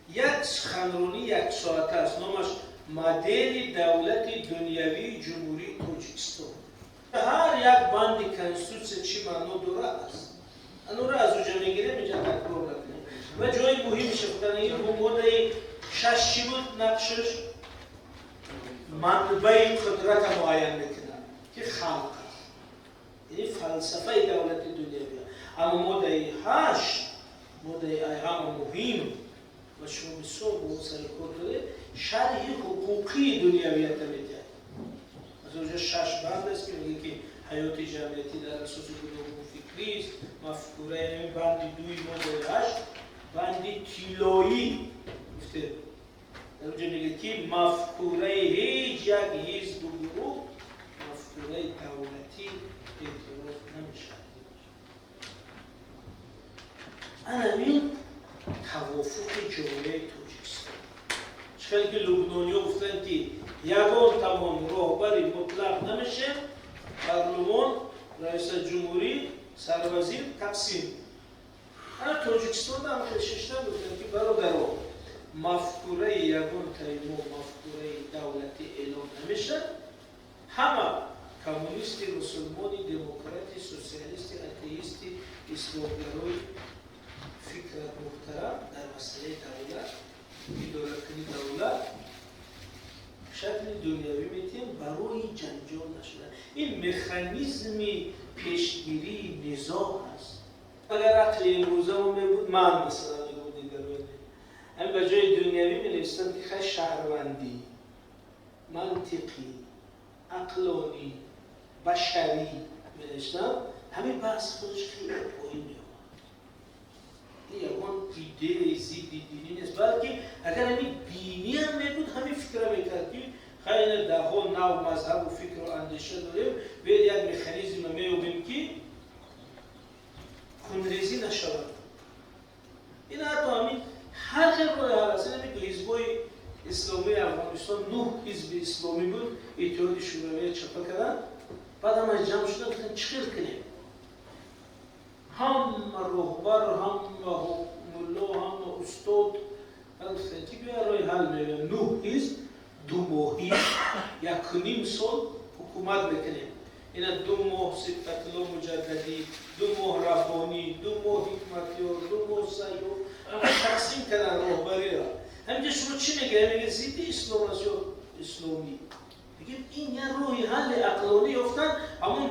як суханронӣ яксоата аст, номаш «Модели давлати дунявии Ҷумҳурии Тоҷикистон». Ҳар як банди конститутсия чӣ маъно дора аст. Анора аз уҷа мегирем, инҷа такрор накунем. Ва ҷои муҳимаш гуфтан ин моддаи 6 чӣ буд нақшаш? Манбаи қудрата муайян мекунад, ки халқ аст. Яъне фалсафаи давлати дунявӣ. Аммо моддаи 8, моддаи ҳама муҳим ва шумо бисёр бо он сари кор доред, шарҳи ҳуқуқии дунявията медиҳад. Аз онҷо 6 банд аст, ки мегӯяд, ки ҳаёти ҷамъиятӣ дар асоси гуногунфикрист, мафкура, яъне банди 2 моддаи 8, банди тиллоӣ гуфте. Дар онҷо мегӯяд, ки мафкураи ҳеҷ як ҳизбу гурӯҳ мафкураи давлатӣ эътироф намешавад. Ана ин тавофуқи ҷомеаи Тоҷикистон. Чӣ хеле ки лубнониҳо гуфтанд, ки ягон тамон роҳбари мутлақ намешем, парлумон, раиса ҷумҳурӣ, сарвазир тақсим. Ана Тоҷикистон ҳам хел шишта гуфтанд, ки бародаро, мафкураи ягон таи мо мафкураи давлатӣ эълон намешавад. Ҳама коммунисти, мусулмони, демократи, социалисти, атеисти, исломгарои фикрат муҳтарам дар масъалаи давлат, идоракунии давлат шакли дунявӣ метиҳем барои ҷанҷол нашудан. Ин механизми пешгирии низоъ аст. Агар ақли имрӯзамо мебуд, ман масалан мегӯм, дигароне ҳамин ба ҷои дунявӣ менависам, ки хай шаҳрвандӣ, мантиқӣ, ақлонӣ, башарӣ менавиштам, ҳамин баҳс худаш хеле поин меомад. Ягон идеяи зидди динӣ нест, балки агар ҳамин диниам мебуд, ҳамин фикра мекард, ки хайна даҳҳо нав мазҳабу фикру андеша дорем, биёед як механизме меёбем, ки хунрезӣ нашавад. Ин ҳатто ҳамин ҳар хел роҳи ҳал аст. Ин ҳизбҳои исломии Афғонистон, 9 ҳизби исломӣ буд, Иттиҳоди Шӯравия чапа карданд, баъд ҳама ҷамъ шуданд, гуфтанд, чӣ хел кунем? Ҳама роҳбар, ҳама мулло, ҳама устод гуфтанд, ки биё роҳи ҳал меёбем. 9 ҳизб 2 моҳӣ, 1.5 сол ҳукумат мекунем. Ина 2 моҳ Сибғатулло Муҷаддадӣ, 2 моҳ Раббонӣ, 2 моҳ Ҳикматёр, 2 моҳ Сайёф, ҳама тақсим кардан роҳбариро. Ҳаминҷа шумо чӣ мегӯед? Мегӯед зидди ислом аст ё исломӣ? Мегӯем, ин як роҳи ҳалли ақлонӣ ёфтан. Ҳамун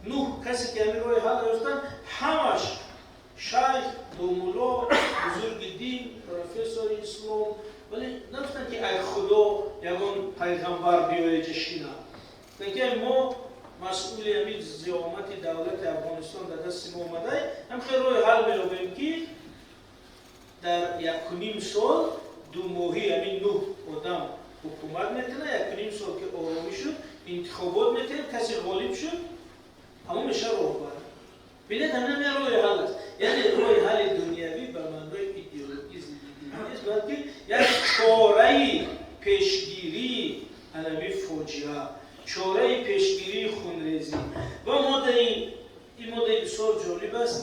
9 касе ки ҳамин роҳи ҳал ёфтан, ҳамаш шайх, домулло, бузурги дин, профессори ислом, вале нагуфтанд, ки ай Худо ягон пайғамбар биёяд ҷашина. Гуфтанд, ки мо масъули ҳамин зиёмати давлати Афғонистон дар дасти мо омадай, ҳам хел роҳи ҳал меёбем, ки дар 1.5 сол 2 моҳӣ ҳамин 9 одам ҳукумат мекунад, 1.5 сол ки оромӣ шуд, интихобот мекунем, касе ғолиб шуд, ҳамон меша роҳбар. Бинед, ҳамин як роҳи ҳал аст. Яъне роҳи ҳалли дунявӣ ба маънои идеологии зиддидинӣ нест, балки як чораи пешгирии ҳамин фоҷиа, чораи пешгирии хунрезӣ. Ва моддаи ин моддаи бисёр ҷолиб аст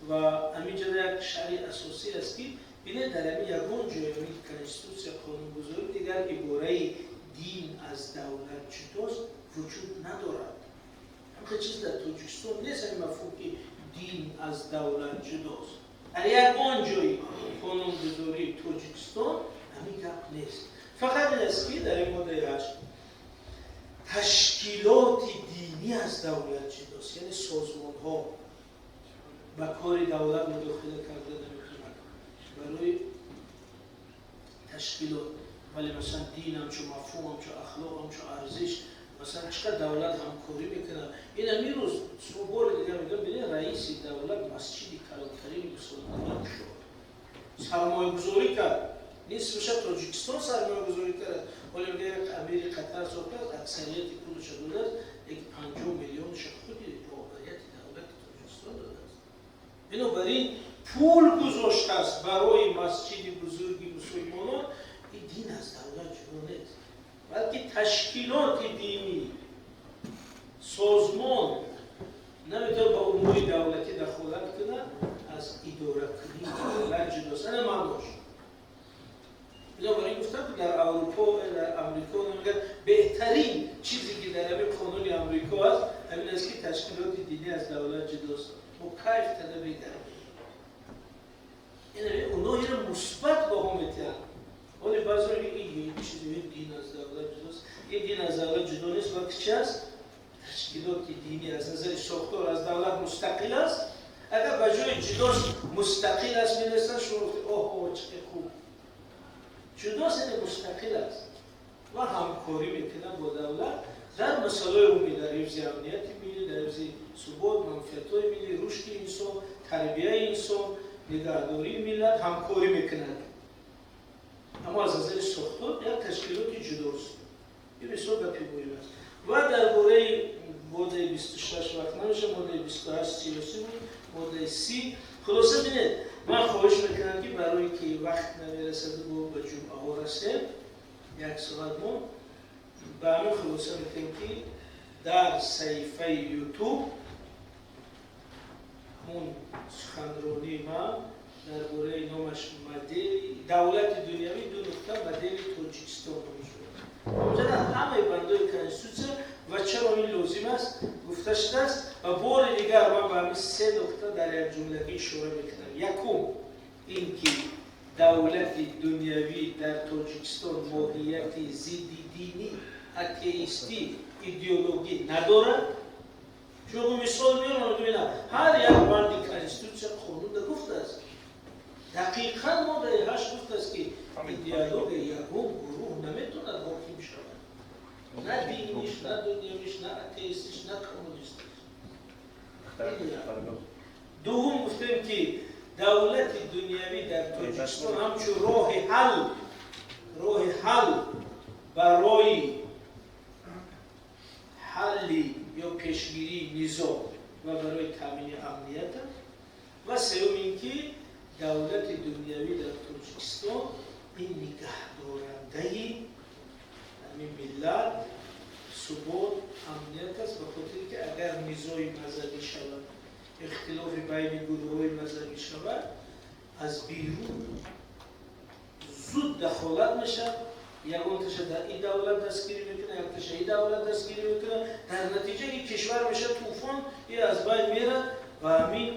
ва ҳаминҷо як шарҳи асосӣ аст, ки бинед, дар ҳамин ягон ҷои ҳамин конститутсия, қонунгузорӣ дигар ибораи дин аз давлат ҷудост вуҷуд надорад. Ҳамин чиз дар Тоҷикистон нест, ҳамин мафҳум, ки дин аз давлат ҷудост. Дар ягон ҷои қонунгузории Тоҷикистон ҳамин гап нест. Фақат ин аст, ки дар ин моддаи 8 ташкилоти динӣ аз давлат ҷудост, яъне созмонҳо ба кори давлат мудохила карда наметавонад барои ташкилот. Вале масалан дин ҳамчун мафҳум, ҳамчун ахлоқ, ҳамчун арзиш, масалан чӣ қадр давлат ҳамкорӣ мекунад. Ин ҳамин рӯз шумо бори дигар мегӯям, бинед, раиси давлат масҷиди калонтарини мусулмонон шуд, сармоягузорӣ кард, нисфаша Тоҷикистон сармоягузорӣ кард. Ҳоло мегӯяд, амири Қатар сохтааст, аксарияти пулаша додааст, лекин 50 миллионаша худи роҳбарияти давлати Тоҷикистон додааст. Бинобар ин пул гузоштааст барои масҷиди бузурги мусулмонон. Ин дин аз давлат ҷудо нест, балки ташкилоти динӣ, созмон наметавонад ба умури давлатӣ дахолат кунад, аз идоракунии давлат ҷудост. Ана маънош. Бинобар ин гуфтам, ки дар Аврупо, дар Амрико мегӯяд, беҳтарин чизе ки дар ҳамин қонуни Амрико аст, Ҳамин аст, ки ташкилоти динӣ аз давлат ҷудост. Мо кайф када мегардем. Оно инро мусбат баҳо метиҳанд. Ҳоле баъзеҳо ин чизи дин аз давлат ҷудост. Ин дин аз давлат ҷудо нест, балки чи аст? Ташкилоти динӣ аз назари сохтор аз давлат мустақил аст. Агар ба ҷои ҷудост мустақил аст менависанд, шумо гуфтед: оҳо, чӣ хуб. Ҷудост, яъне мустақил аст ва ҳамкорӣ мекунад бо давлат дар масъалаҳои умумӣ, дар ҳифзи амнияти миллӣ, дар ҳифзи субот, манфиатҳои миллӣ, рушди инсон, тарбияи инсон, нигаҳдории миллат ҳамкорӣ мекунад. Аммо аз назари сохтор як ташкилоти ҷудост. Ин бисёр гапи муҳим аст. Ва дар бораи моддаи 26 вақт намеша, моддаи 28 сиёсӣ буд, моддаи 30. Хулоса, бинед, ман хоҳиш мекунам, ки барои ки вақт намерасаду мо ба ҷумъаҳо расем, як соат мо ба ҳамин хулоса мекунем, ки дар саҳифаи Ютуб ҳамун суханронии ман дар бораи номаш модели давлати дунявӣ ду нуқта модели Тоҷикистон ном шуда. Ҳамҷода ҳамаи бандои конститутсия ва чаро ин лозим аст, гуфта шудааст. Ва бори дигар ман ба ҳамин се нуқта дар як ҷумлагӣ ишора мекунам. Якум ин ки давлати дунявӣ дар Тоҷикистон моҳияти зиддидинӣ, атеистӣ, идеологӣ надорад. Чун мисол меорам, бибинам, ҳар як банди конститутсия қонун гуфтааст, дақиқан моддаи 8 гуфтааст, ки идеология ягон гурӯҳ наметавонад ҳоким шавад, на диниш, на дунявиш, на атеистиш, на коммунистиш. Дуввум, гуфтем, ки давлати дунявӣ дар Тоҷикистон ҳамчун роҳи ҳал барои ҳалли ё пешгирии низом ва барои таъмини амният. Ва сеюм ин ки давлати дунявӣ дар Тоҷикистон ин нигаҳдорандаи ҳамин миллат, субот, амният аст, ба хотире ки агар низои мазҳабӣ шавад, ихтилофи байни гурӯҳҳои мазҳабӣ шавад, аз берун зуд дахолат мешавад. Ягонташа дар ин давлат дастгирӣ мекунад, якташа ин давлат дастгирӣ мекунад, дар натиҷа ин кишвар мешавад тӯфон, ин аз байн мерад. Ва ҳамин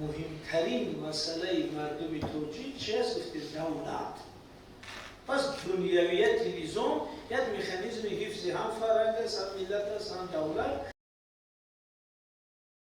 муҳимтарин масъалаи мардуми тоҷик чи аст? Гуфтем, давлат. Пас дунявияти низом як механизми ҳифзи ҳам фарҳанг аст, ҳам миллат аст, ҳам давлат.